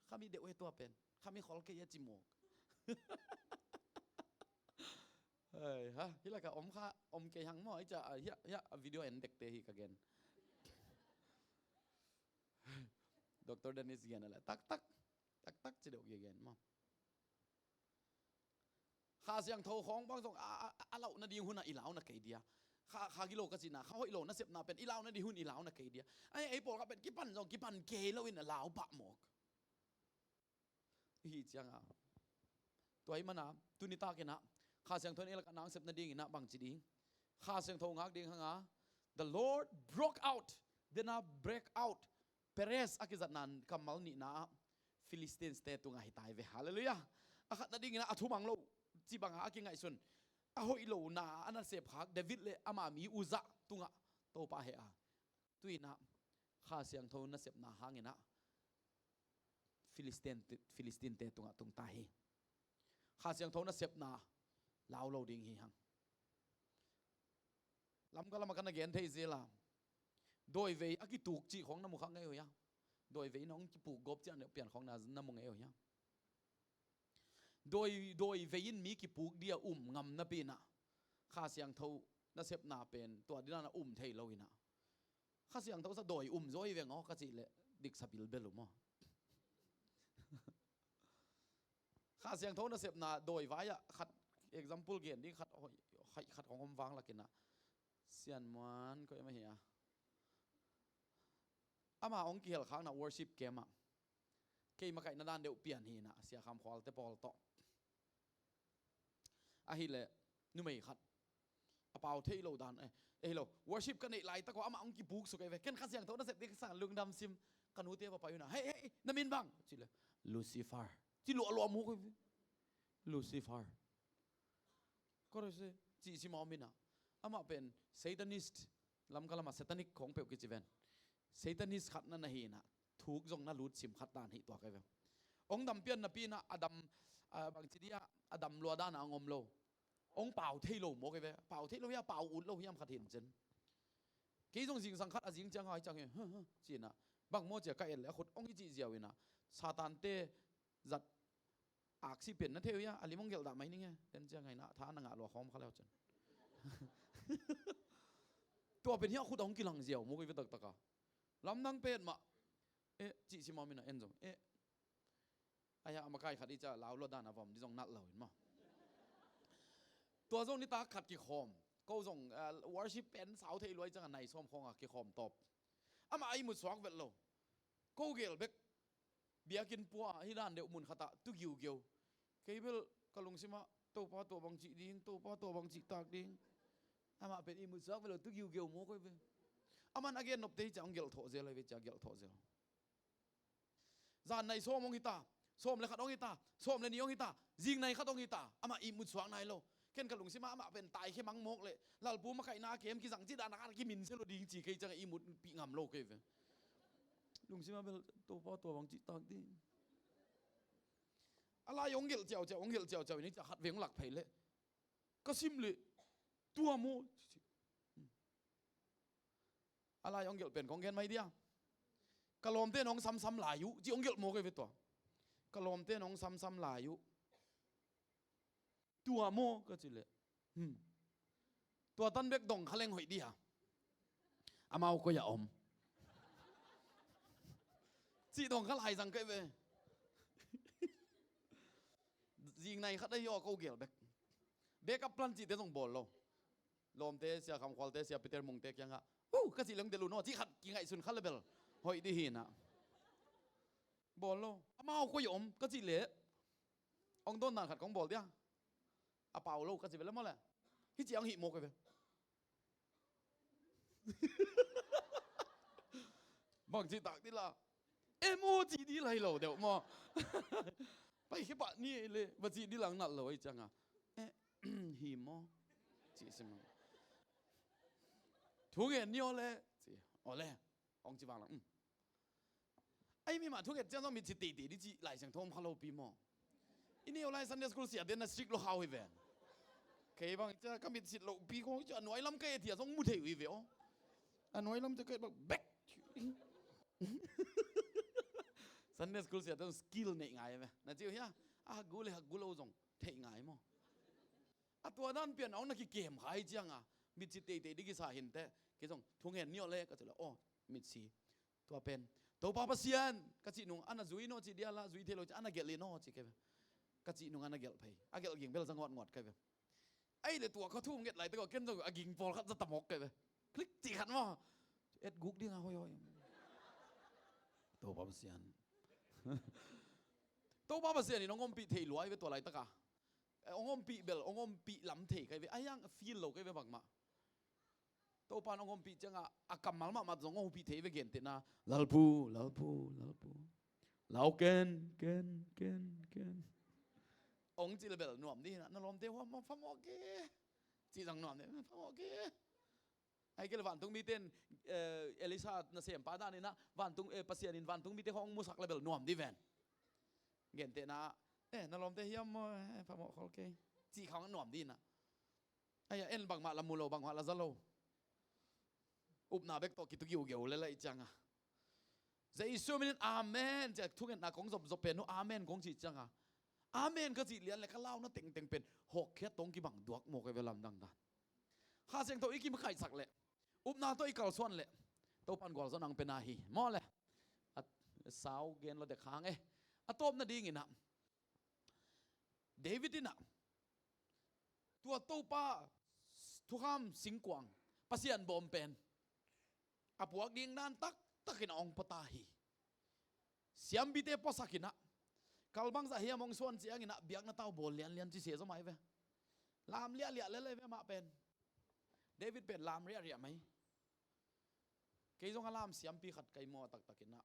Kha mi deuh he tua pen, kha mi khol kei a ci mawk. Hei ha, hi laka om kha, om kei hang maw, i ca a, hia, hia, a video en dekte hi ka gen. Doctor Dennis gen a le taktak, taktak ci deuh gen maw. Kha Siangtho khawng bang zong a, a, a lauhna ding hunah i launa kei dia. Kha, kha gilo ka cihna, kha hoih lo na sepna pen i launa ding hun i launa kei dia. Ai, ei pawlkhat pen kipan zong kipan kei loin a lau pah mawk. Ihi cianga tua i mana tuni takinah Kha Siangtho in ei lakah nang sepna dinginah bangci ding? Kha Siangtho ngak ding hanga, the Lord broke out. Dena break out. Peres a kizatna kammal nihna ah Philistines-te tungah hi tai ve. Halleluiah. A khatna dinginah a thumang lo cibanga a kingaihsun, a hoih lona a nasep khak David le ama mi Uzzah tungah Topa heh a, tuinah Kha Siangtho nasepna hanginah Philistine, Philistine-te tungah tungta hi. Kha Siangtho nasepna lau lo ding hi hang. Lamka lamah ka na gen thei zel a, dawivei a kituk cih khawng na mu kha ngei uh hiam? Dawivei in hong kipuk gawp ciang deuh pian khawng na, na mu ngei uh hiam? Dawi, dawivei in mi kipuk dia um ngam napi inah, Kha Siangtho nasepna pen tua dina na um thei lo inah, Kha Siangtho sa dawi um zaw hi veng aw ka cih leh diksa bilbel uh maw? Kha Siangtho nasepna dawi vai-ah khat, example gen ding khat, hoi, hai khat hong om vang lakinah, Sian Muan koi mah hi a, ama hong kihelkhakna worship camp ah kei makaihna dan deuh pian hi inah, Sia Kham Khualte pawl tawh. Ahileh numei khat a pau thei lo dan, eh, eh, hi lo, worship ka neih laitak uh amah hong kipuk suk ei ve. Ken Kha Siangtho nasep ding ka sang lungdam sim, ka nute va pai uh inah, "Hei, hei, na min bang?" Ci leh, "Lucifer," ci luahluah mawk ei ve. "Lucifer." Kore se cih sim a om inah, amah pen Satanist, Lamka lamah Satanic khawng peuh kici ven. Satanist khat na na hi inah, thuk zong na lut sim khat dan hi tuak ei ve. Hong dam pian napi inah a dam, ah, bangci dia a dam lua dan a hong om lo. Hong pau thei lo mawk ei ve. Pau thei lo hiam, pau ut lo hiam khat hi in cin. Kei zong zingsang khat a zing ciang hai ciang hi, "Huh, huh," ci inah, "Bang maw?" ci a ka et leh a khut hong hi cih ziau inah, Satante zat aksi pen na thei uh hia, a lim hong gelh dah mai ning e. Ten ciang ngaina tha na ngah lua khawm kha leu cin. Tua pen hia khut a hong kilang ziau mawk ei ve taktak a. Lamdang pet mah. Eh, cih sim a om inah en zong, eh, a hia a makai khat i ca lau lua dan a vom di zong nalh lo in maw? Tua zong nitak khat kikhawm. Ko zong, ah, worship pen sau thei lua i ciang a nai sawm khawng a kikhawm tawp. Amah a ihmut suak vet lo. Ko gel bek. Biakinn pua ah hi dan deuh mun khat ah tu giugeu. Kei bel ka lungsim ah, "Topa tua bang cih ding, Topa tua bang cih tak ding." Amah pen ihmut suak vet lo, tu giugeu mawk ei ve. Aman a gen nopte hi ciah hong gelh thawh zel ei ve, ciah gelh thawh zel. Zan nai sawm hong hi ta, sawm le khat hong hi ta, sawm le nih hong hi ta, zing nai khat hong hi ta, amah ihmut suak nai lo. Ken ka lungsim ah amah pen taikhia mang mawk leh Lalpu makaihna a kem kizang cih dan a khat a kimin sia lo ding ci kei ciang a ihmut pih ngam lo kei ve. Lungsim ah bel, "Topa tua bang cih tak ding." A lai hong gelh ciauciau, hong gelh ciauciau in hi ciah khat vei hong lak phei leh, ka sim leh, "Tua maw?" A lai hong gelh pen kong gen mai dia, "Ka lawmte in hong samsam lai uh," ci hong gelh mawk ei ve tua. "Ka lawmte in hong samsam lai uh." "Tua maw?" ka cih leh, "Hmm. Tua tan bek dong kha leng hoih dia. Amau koi a om?" Cih dong kha lai zang kei ve. Zing nai khat ahi aw, ko gel bek. Backup plan cihte zong bawl lo. Lawmte, Sia Kham Khualte, Sia Peter Mungte kiangah, "Uh," ka cih leng delh uh naw, cih khat kingaihsun kha leh bel hoih dih hi inah. Bawl lo. "Amau koi a om?" ka cih leh, hong dawn dan khat kong bawl dia, "A pau lo," ka cih ve leh maw leh, hi ciang hih mawk ei ve. Bang cih tak dih la, "Eh maw," cih dih la hi lo deuh maw? Paikhia pah ni ei leh, va cih dih la hong nalh lo ei ciang a, "Eh, hi maw?" cih sim a, "Thu ngen ni aw leh," ci, "Aw leh," hong ci vang lang. Ai, mi mah thunget ciang zong mitsi teitei dih cih Lai Siangtho om kha lopi maw? I neu lai Sunday school siate na strict lo khau hi ven. Kei bang ciang ka mitsit lohpi khong ciang a nuai lam ka et hi a zong mu thei uh hi ve aw. A nuai lam ciang ka et bak bek. Sunday school siate zong skill neih ngai hi ve. Na ci uh hia? A hak gu le hak gu lo zong theih ngai maw? A tua dan pian a hong na kikem kha hi ciang a, mitsi teitei dih kisa hi inteh. Kei zong, "Thungen ni aw leh," ka ci leh, "Aw, mitsi." Tua pen, "Topa Pasian," ka cih nung, a na zui naw cih dih a la, zui thei lo cih, a na gelh in aw cih kei ve. Ka cih nung a na gelh phei. A gelh ging bel za nguatnguat kei ve. Ahih leh tua kha thu nget laitak aw, ken zong a ging pawlkhat za ta mawk kei ve. Klik cih khat maw? Et guk ding a, hoi, hoi. Topa Pasian. Topa Pasian in hong ompih thei lua hi ve tua laitak a. Eh, hong ompih bel, hong ompih lam thei kei ve. A hiang a feel lo kei ve bangmah. Topa in hong ompih ciangah, a kammal mahmah zong hong ompih thei ve, gentehna, "Lalpu, Lalpu, Lalpu. Lau ken, ken, ken, ken." Hong cih leh bel nuam dih hi na, "Na lawmte huam maw, phamawh kei," cih zong nuam dih, "Phamawh kei." Ahih kei leh vantung mite in, eh, Elisha nasempa dan in ah, vantung, eh, Pasian in vantung mite khawng hong musak leh bel nuam dih ven. Gentehna, "Eh, na lawmte hiam maw, eh, phamawh khol kei," cih khawng nuam dih hi na. Ai, a en bangmah la mu lo, bangmah la za lo. Upna bek tawh kitu giugeu le laih cianga, Jesu minin amen cia thungetna kong zopzop pen uh amen kong cih cianga, amen ka cih lian le ka launa tengteng pen hawkkhiat tawng kibang duak maw ka ve lamdang dan. Kha Siangtho i kimakaihsak leh, upna tawh i kalsuan leh, Topan gualzawh nang pena hi maw le. A sau gen lo dek hang e. A tawp nadinginah David inah tua Topa thukham singkuang, Pasian bawm pen a puak ding dan taktakinah hong pua ta hi. Siampite puasakinah kalbangzah hiam hong suan cianginah biakna tau bawl lianlian ci sia zaw mai ve. Lam liahliah lel ei ve mah pen. David pen lam riahriah mai. Kei zong a lam siampi khat kai maw a taktakinah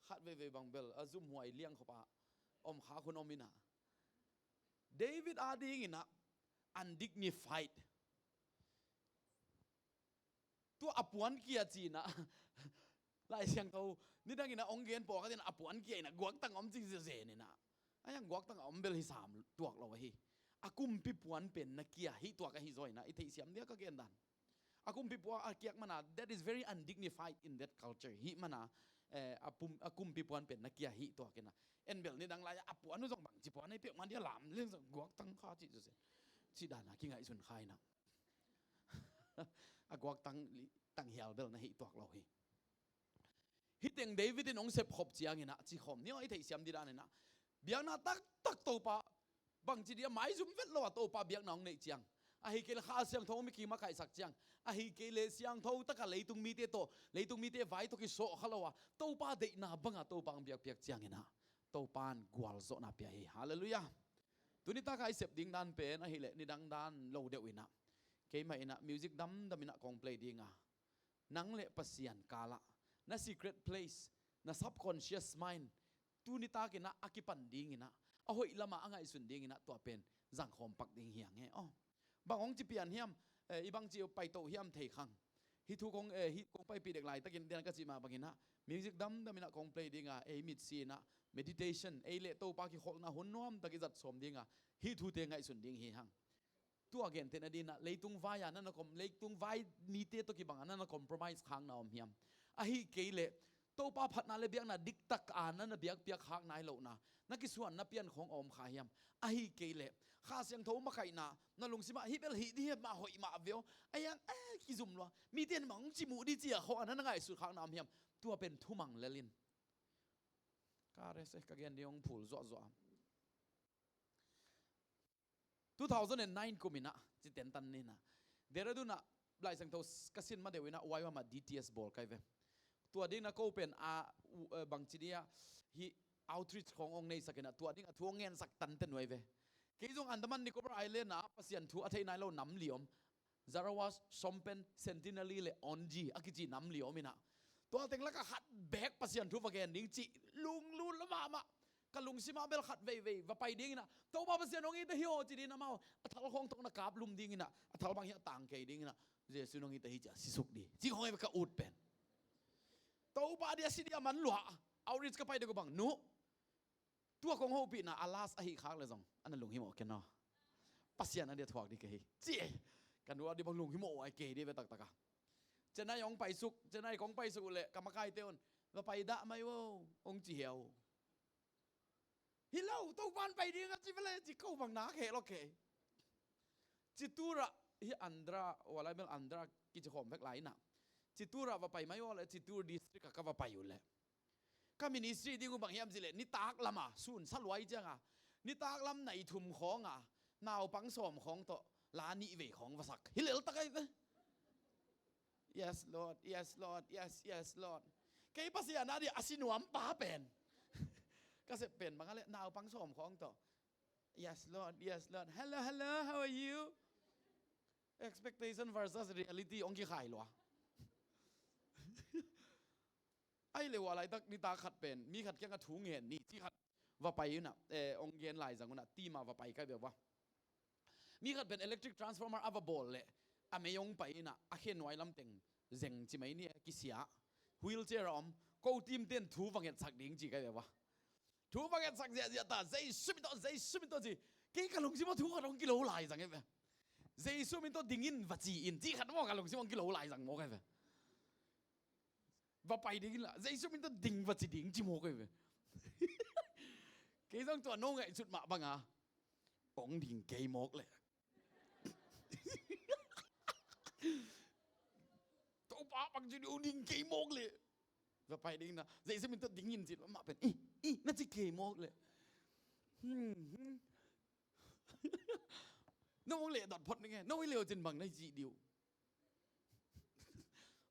khat veivei bang bel a zumhuai liang khop a om khak hun om inah David adinginah undignified. Tua a puan kia cinah Lai Siangtho nidanginah hong gen pawlkhatinah a puan kia inah guaktang a om ci zeninah. A hiang guaktang a om bel hi sam tuak lo ahi. A kumpi puan pen na kia hih tuak ahi zaw inah i theihsiam dia ka gen dan. A kumpi puan a kiak mana, that is very undignified in that culture. Hih mana, eh, a pum-, a kumpi puan pen na kia hih tuak inah. En bel nidang lai a puan uh zong bangci puan ahi pek man dia lam leng zong guaktang kha ci zezen. Ci dana kingaihsun kha inah. A guaktang li-, tanghial bel na hih tuak lo hi. Hih teng David in hong sepkhop cianginah cikhawm ni aw i theihsiam didaninah biakna taktak Topa bangci dia maizum vet lo a Topa biakna hong neih ciang, ahi kei le Kha Siangtho hong mi kimakaihsak ciang, ahi kei le siangtho taka leitung mite tawh, leitung mite vai tawh kisawh kha lo a Topa deihna banga Topa hong biakpiak cianginah Topa in gualzawhna pia hi. Halleluiah. Tuni taka i sep ding dan pen ahileh nidang dan lo deuh inah keimah inah music damdam inah kong play dinga, nang le Pasian kalah, na secret place, na subconscious mind, tuni takinah a kipan dinginah a hoih lamah a ngaihsun dinginah tua pen zangkhawm pak ding hiang e aw. Bang hong ci pian hiam, eh, i bangci paito hiam thei khang. Hih thu kong, eh, hih kong paipih dek laitakin dian ka cih mah banginah music damdaminah kong play dinga, ei mitsi inah meditation, ei le Topa kikholhna hun nuamtak i zat sawm dinga hih thute ngaihsun ding hi hang. Tua gentehna dinah leitung vai-a na na com-, leitung vai mite tawh kibanga na na compromise khakna om hiam? Ahi kei leh Topa phatna le biakna diktak a na na biakpiak khak nai lohna, na kisuanna pian khawng a om kha hiam? Ahi kei leh Kha Siangtho makaihna na lungsimah hih bel hih dih hiam mah hoih mah veo a hiang a kizum lua mite in mah hong cimuh dih ci-a khawng a na na ngaihsut khakna om hiam? Tua pen thumang lel in. Ka rese ka gen ding hong phul zuahzuah. Two thousand and nine kuminah ci tentan ninah Dehradun ah Lai Siangtho ka sin ma deuh inah uaihuamah D T S bawl kai ve. Tua dinah ko pen a, eh, bangci dia hih outreach khawng hong neisakinah tua dingah thu hong ngensak tanten uai ve. Kei zong Andaman Nicobar Island ah Pasian thu a thei nai lo nam li om. Jarawa, Shompen, Sentinelli le Onji a kici nam li om inah tua teng lakah khat beek Pasian thu va gen ding cih lunglut la mahmah. Ka lungsimah bel khat veivei va pai dinginah Topa Pasian hong it ahi aw ci ding amau a thal khawng tawh na kap lum dinginah a thal bang hiah tang kei dinginah Jesu in hong it ahi cia sisuk dih ci khawng hi ve ka ut pen. Topa dih a si dih a man luah outreach ka pai dek uh bang nu. Tua kong hopihna a last ahi khak le zong a na lunghimawh ken aw. Pasian a dia thuak dih kei hi ci e. Ka nu a dih bang lunghimawh uh ai kei dih ve taktaka. Chennai hong paisuk, Chennai kong paisuk uh leh ka makaite un va pai dah mai uh hong ci hiau. Hi lo, Topan pai ding a ci vele ci ko bang nak heh lo kei. Citur ah hi Andhra, walai bel Andhra kici khawm vek lai inah Citur ah va pai mai uh leh Citur district ah ka va pai uh leh ka ministry ding uh bang hiam cih leh nitak lama sun sa luai cianga nitak lam nai thum khawnga naupang sawm khawng tawh la nih vei khawng va sak hi leltak ai ve. Yes Lord, yes Lord, yes, yes Lord. Kei Pasian a dih a si nuam pa pen ka sep pen bang a leh naupang sawm khawng tawh. Yes Lord, yes Lord. Hello, hello, how are you? Expectation versus reality hong kikhai lua. Ai le hua laitak nitak khat pen mi khat kiangah thu ngen ni ci khat va pai unah, eh, hong gen lai zang unah tima va pai kai beuh va. Mi khat pen electric transformer a va bawl leh a mei hong pai inah a khe nuai lamteng zeng ci mai ni a kisia. Wheelchair a om ko team ten thu va ngetsak ding ci kai beuh va. Thu va ngetsak ziahziah ta Jesu min tawh, Jesu min tawh ci. Kei ka lungsim ah thu khat hong kilo lai zang e ve. Jesu min tawh ding in va ci in, ci khat maw ka lungsim ah hong kilo lai zang mawk e ve. Va pai ding in la, Jesu min tawh ding va ci ding ci mawk e ve. Kei zong tua no ngaihsut mah banga hong ding kei mawk leh. Topa bang ci ding, hong ding kei mawk leh. Va pai ding na, Jesu min tawh ding in ci mah pen, i, i, na ci kei mawk leh. Hmm, hmm. No hong leh dot phot ning e, no i leh uh cin bang na i cih ding uh.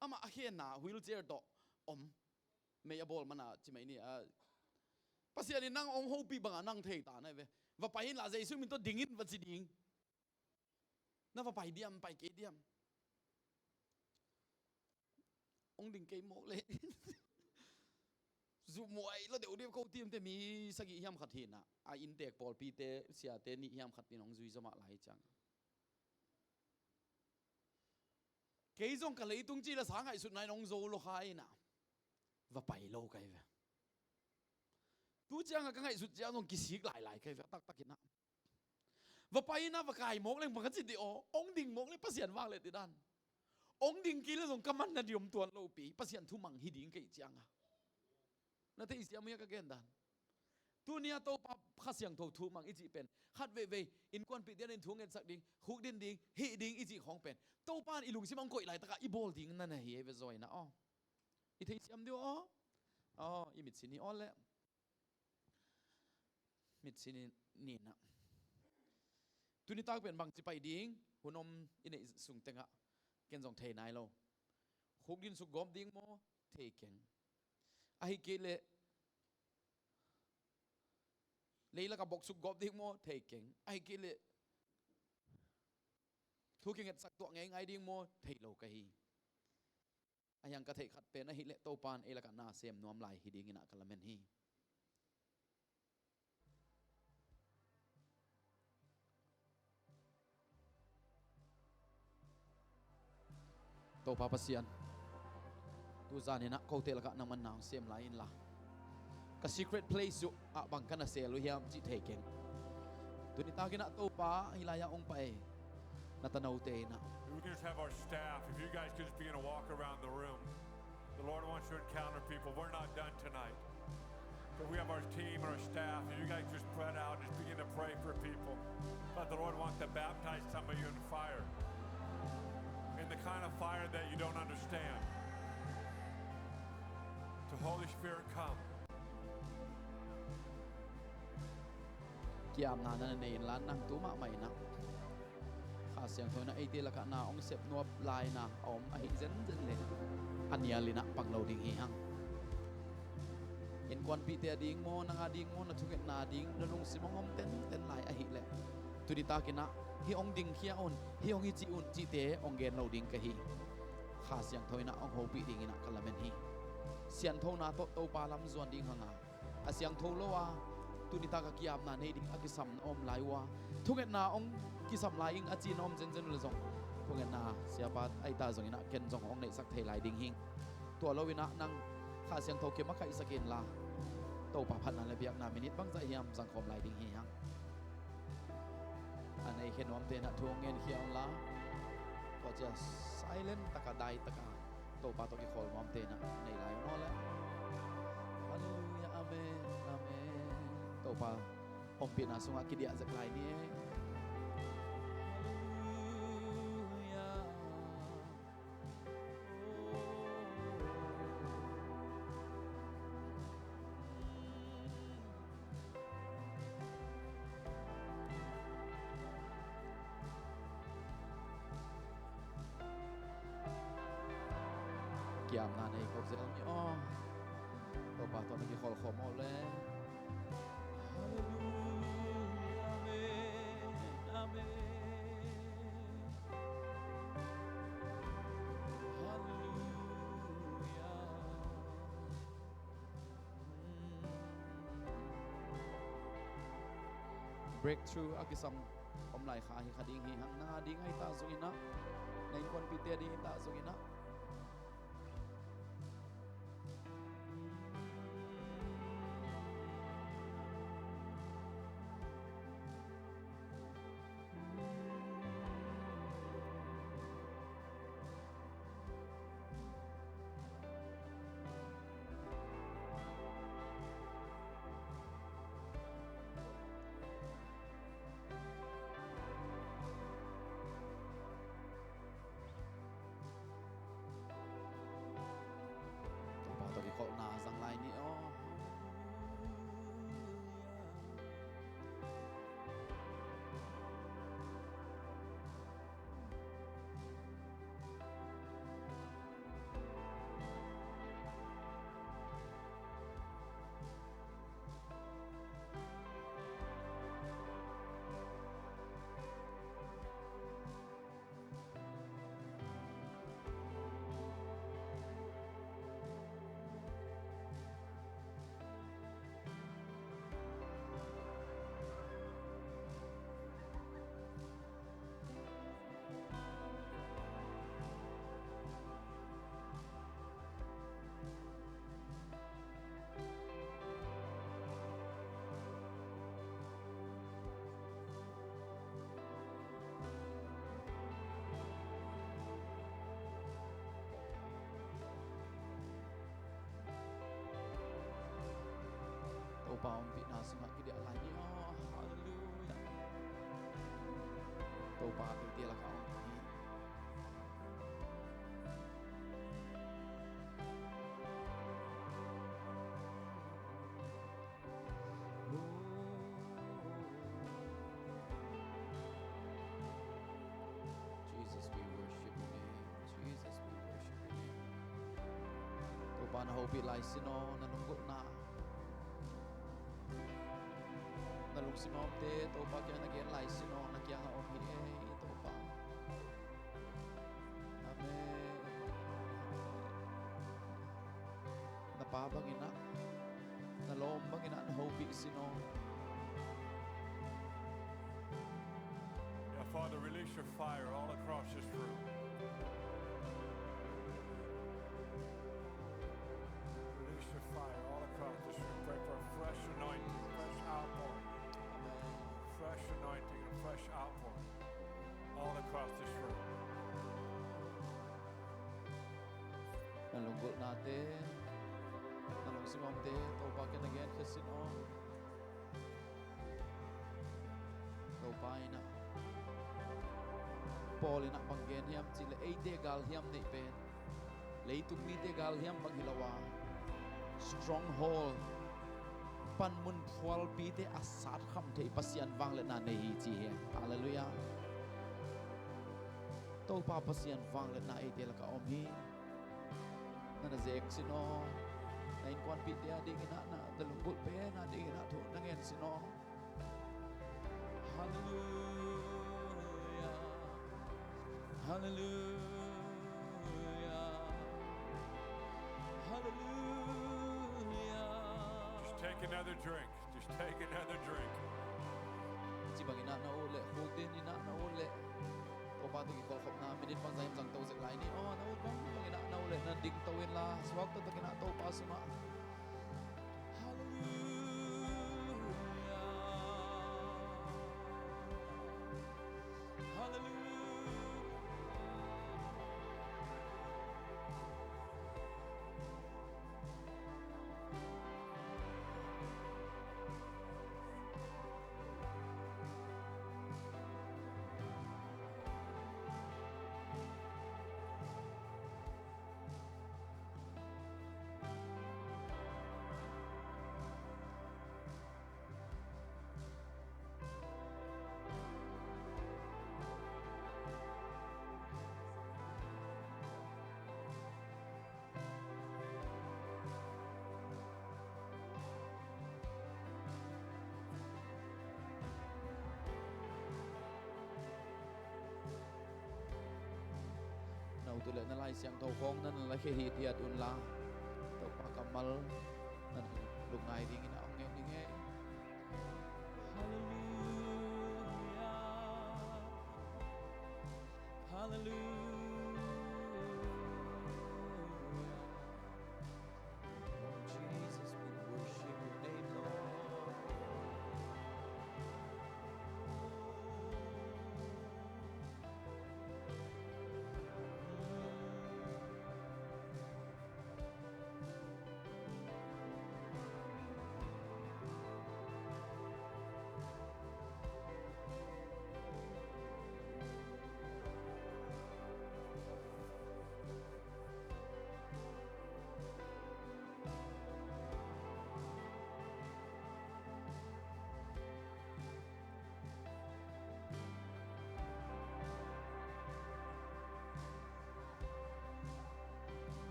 Amah a khenna wheelchair tawh om. Mei a bawl mana ci mai ni a. Pasian in nang hong hopih banga nang thei ta na hi ve. Va pai in la, Jesu min tawh ding in va ci ding. Na va pai diam, pai kei diam. Hong ding kei mawk leh. Zumhuai lo deuh deuh ko team te mi sagih hiam khat hi na. A inntek pawlpite, siate nih hiam khat in hong zui zaw mah lai ciang. Kei zong ka leitung ci le sa ngaihsutna in hong zo lo kha in a. Va pai lo ka hi ve. Tu ciang a ka ngaihsut ciang zong kisik lailai ka hi ve, a taktak in a. Va pai in a, va kai mawk leng bang ka ci ding aw, hong ding mawk leh Pasian vak leh ti dan. Hong ding kei leh zong ka manna ding om tuan lo pi, Pasian thumang hi ding ka hih ciang a. Na theisiam uh hia ka gen dan? Tuni a Topa Kha Siangtho thumang i cih pen, khat veivei innkuanpihte in thu ngetsak ding, khukdin ding, hih ding i cih khawng pen, Topa in i lungsim hong koih laitak a i bawl ding na na hi ei ve zaw in a aw. I theisiam ding uh aw? Aw, i mitsi ni aw leh. Mitsi ni, ni na. Tuni tak pen bangci pai ding, hun om i neih sung tengah ken zong thei nai lo. Khukdin suk gawp ding maw? Thei keng. Ahih kei leh leilak a bok suk gawp ding maw? Thei keng. Ahih kei leh thu kingetsak tuah ngeingai ding maw? Thei lo ka hi. A hiang ka theih khat pen ahih leh Topa in ei lakah na sem nuam lai hi ding in a ka lamen hi. Topa Pasian, tu zan in a kote lakah nangman na hong sem lai in la, ka secret place uh ah bang ka na sel uh hiam cih thei keng. Tuni tak in a Topa, hih lai ah hong pai na tanote in a. We can just have our staff, if you guys could just begin to walk around the room. The Lord wants to encounter people. We're not done tonight. But we have our team and our staff, and you guys just spread out and just begin to pray for people. But the Lord wants to baptize some of you in fire, in the kind of fire that you don't understand. To Holy Spirit, come. Kiamna na nei in la, nang tu mahmah in a Kha Siangtho in a eite lakah na hong sep nuam lai na a om ahih zenzen leh a nial in a pang lo ding hi hang. Innkuanpihte a ding maw, nang a ding maw, na thungetna a ding na lungsim hong om tenten lai ahih leh, tuni tak in a hih hong dingkhia un, hih hong hi cih un cihte hong gen lo ding ka hi. Kha Siangtho in a hong hopih ding in a ka lamen hi. Sianthona tawh Topa lam zuan ding hang a, a siangtho lo a, tuni tak a kiamna nei ding a kisam na om lai uh a, thungetna hong kisam lai ing a ci na om zenzen uh leh zong, thungetna siapa ahi ta zong in a ken zong hong neihsak thei lai ding hi. Tua lo in a nang Kha Siangtho kimakhaihsak in la, Topa phatna le biakna minit bangzah hiam zangkhawm lai ding hi hang. A nei khe nuamte in a thu hong ngenkhia un la, tua ciang silent tak a, dai tak a Topa tawh kikhawl nuamte in a nei lai un aw leh. Halleluiah, amen, amen. Topa ompihna sungah kidiah zek lai ni ei. Halleluiah. Kiamna nei kawk zel ni aw. Topa tawh na kikholh khawm aw le. Halleluiah, amen, amen. Halleluiah. Breakthrough a kisam om lai kha hi kha ding hi hang. Nang a ding ahi ta zongin ah, na innkuanpihte a ding ahi ta zongin ah. sungah kidiah lai ni aw. Halleluiah. Topa eite lakah om hi. Jesus, we worship your name. Jesus, we worship your name. Topa na hopih lai sin aw, na lunggulhna. Na lungsim a omte Topa kiang na gen lai sin aw, na kiangah om hi ei Topa. Amen. Na pa bangin ah, na lawm bangin ah na hopih sin aw. Yeah, Father, release your fire all across this room. Release your fire all across this room. Pray for a fresh anointing, fresh outpouring. Amen. Fresh anointing and fresh outpouring all across this room. Na lunggulhnate, na lungsim a omte Topa kiang na genkhia sin aw. Topa in ah, Paul in ah bang gen hiam cih leh eite galhiam neih pen leitung mite galhiam bang hi lo a, stronghold, panmun phualpite a satkham thei Pasian vangliatna nei hi ci hi. Halleluiah. Topa Pasian vangliatna eite lakah om hi. Na na zek sin aw. Na innkuanpihte a dingin ah, na, na lunggulh pen a dingin ah thu na ngen sin aw. Halleluiah. Halleluiah. Halleluiah. Just take another drink. Just take another drink. Ci bangin ah na ut leh, khukdin in ah na ut leh, Topa tawh kikholhkhopna minit bangzah in zangto zek lai ni aw. Na ut bang bangin ah na ut leh, na dingto inla, suakta takin ah Topa sungah. Halleluiah. Halleluiah. Na ut uh leh na Lai Siangtho khawng na na lakhia hithiat unla, Topa kammal na lungngai dingin a hong ngen ding hi. Halleluiah. Halleluiah. Oh, Jesus, we worship your name, Lord.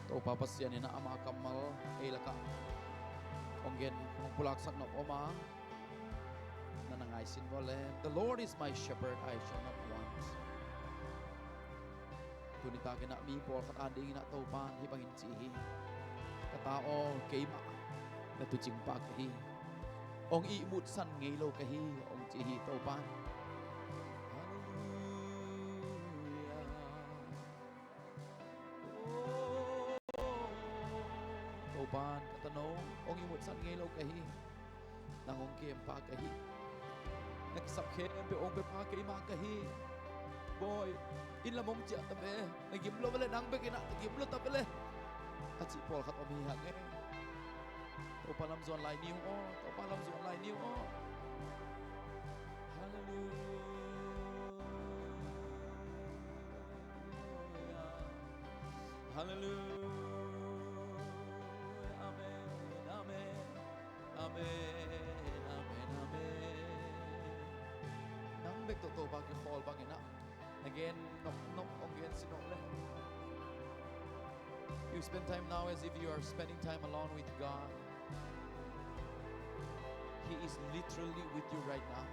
Topa Pasian in ah ama kammal ei lakah hong gen, hong pulaksak nop om a, na na ngaisin vua le. "The Lord is my shepherd, I shall not want." Tuni takin ah mi pawlkhat adingin ah Topa in hih bangin ci hi: "Ka ta aw, keimah na tuucingpa ka hi. Hong ihmutsan ngei lo ka hi," hong ci hi Topa in. Halleluiah. Topa in, "Ka tano, hong ihmutsan ngei lo ka hi. Nang hong kempa ka hi. Na kisap khempeuh hong pepa keimah ka hi. Bawi, inn lam hong ciah ta ve. Na gim lo ve le, nang bekin ah na gim lo ta ve le," a cih pawlkhat om hi hang e. Topa lam zuan lai ni ung aw. Topa lam zuan lai ni ung aw. Halleluiah. Halleluiah. Amen. Amen. Amen. Amen. Amen. Nang bek tawh Topa kikhawl bangin ah, again, nop, nop, again, si nop le. You spend time now as if you are spending time alone with God. He is literally with you right now.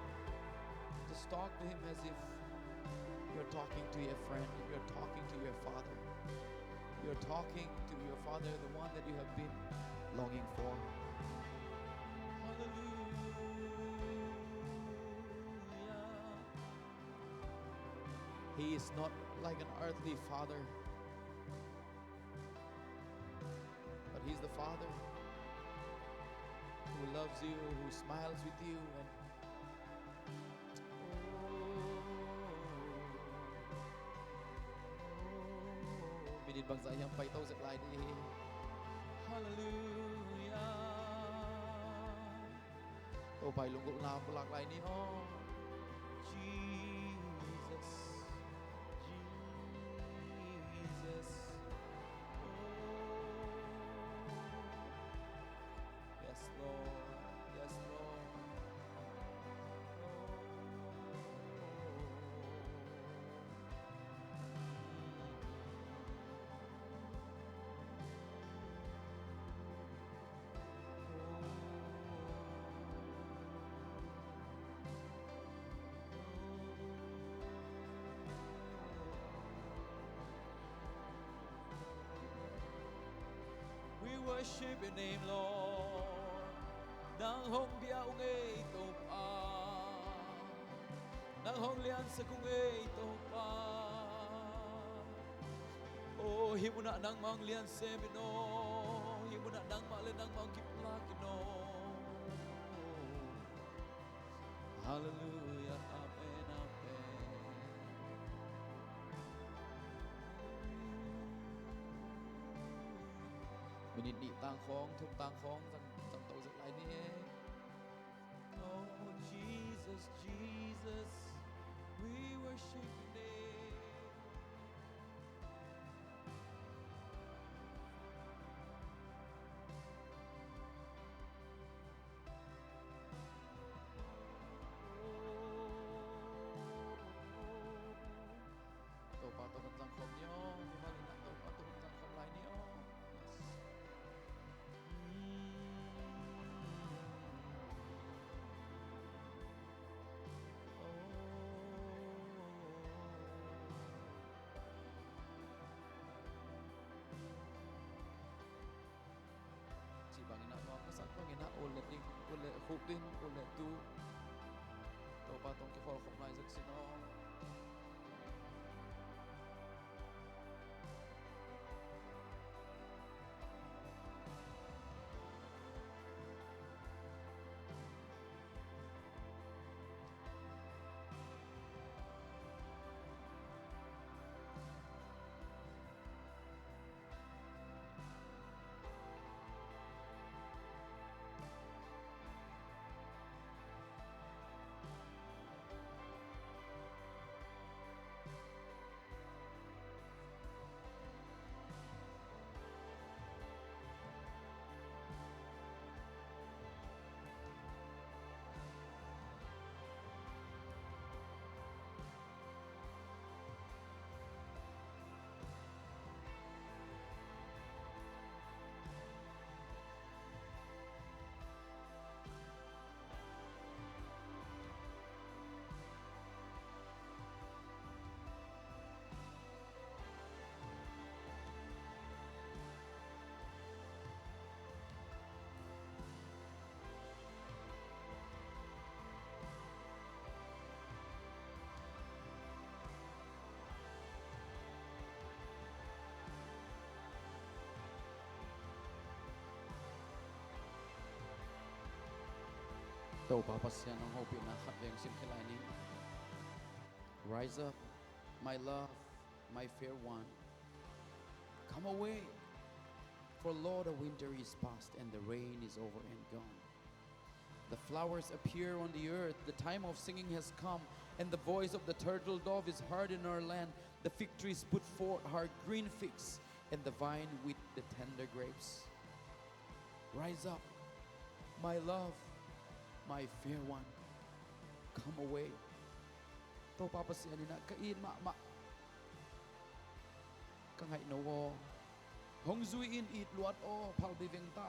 Just talk to him as if you're talking to your friend, you're talking to your father, you're talking to your father, the one that you have been longing for. Hallelujah. He is not like an earthly father, but He's the Father who loves you, who smiles with you, and minit bangzah hiam paito zek lai ding hi. Hallelujah. Topa i lunggulhna pulak lai ni aw. Jesus, Jesus. Oh. Yes, Lord. Yes, Lord. Oh. We worship your name, Lord. Nang hong bia ung ei, Topa. Nang hong liansak ung ei, Topa. Oh, hih munah nangmah hong lian sem in aw. Hih munah nangmah le nangmah hong kiplak in aw. Hallelujah, amen, amen. Minit nih tang khawng, thum tang khawng, zang, zang to zek lai ni e. Oh, Jesus, Jesus, we worship your name. Topa tawh hun zangkhawm ni aw. Mimal in ah Topa tawh hun zangkhawm lai ni aw. Yes. Cih bangin ah nuam ka sak bangin ah ul le ding, ul le khuk ding, ul le tu. Topa tawh kikholhkhop lai zek sin aw. Topa Pasian hong hopihna khat veng sim khia lai ni. Rise up, my love, my fair one. Come away, for lo, the winter is past and the rain is over and gone. The flowers appear on the earth. The time of singing has come, and the voice of the turtle dove is heard in our land. The fig trees put forth her green figs, and the vine with the tender grapes. Rise up, my love, my fair one. Come away. Topa Pasian in ah ka it mahmah, ka ngaih no aw. Hong zui in, it luat aw, phalbi veng ta.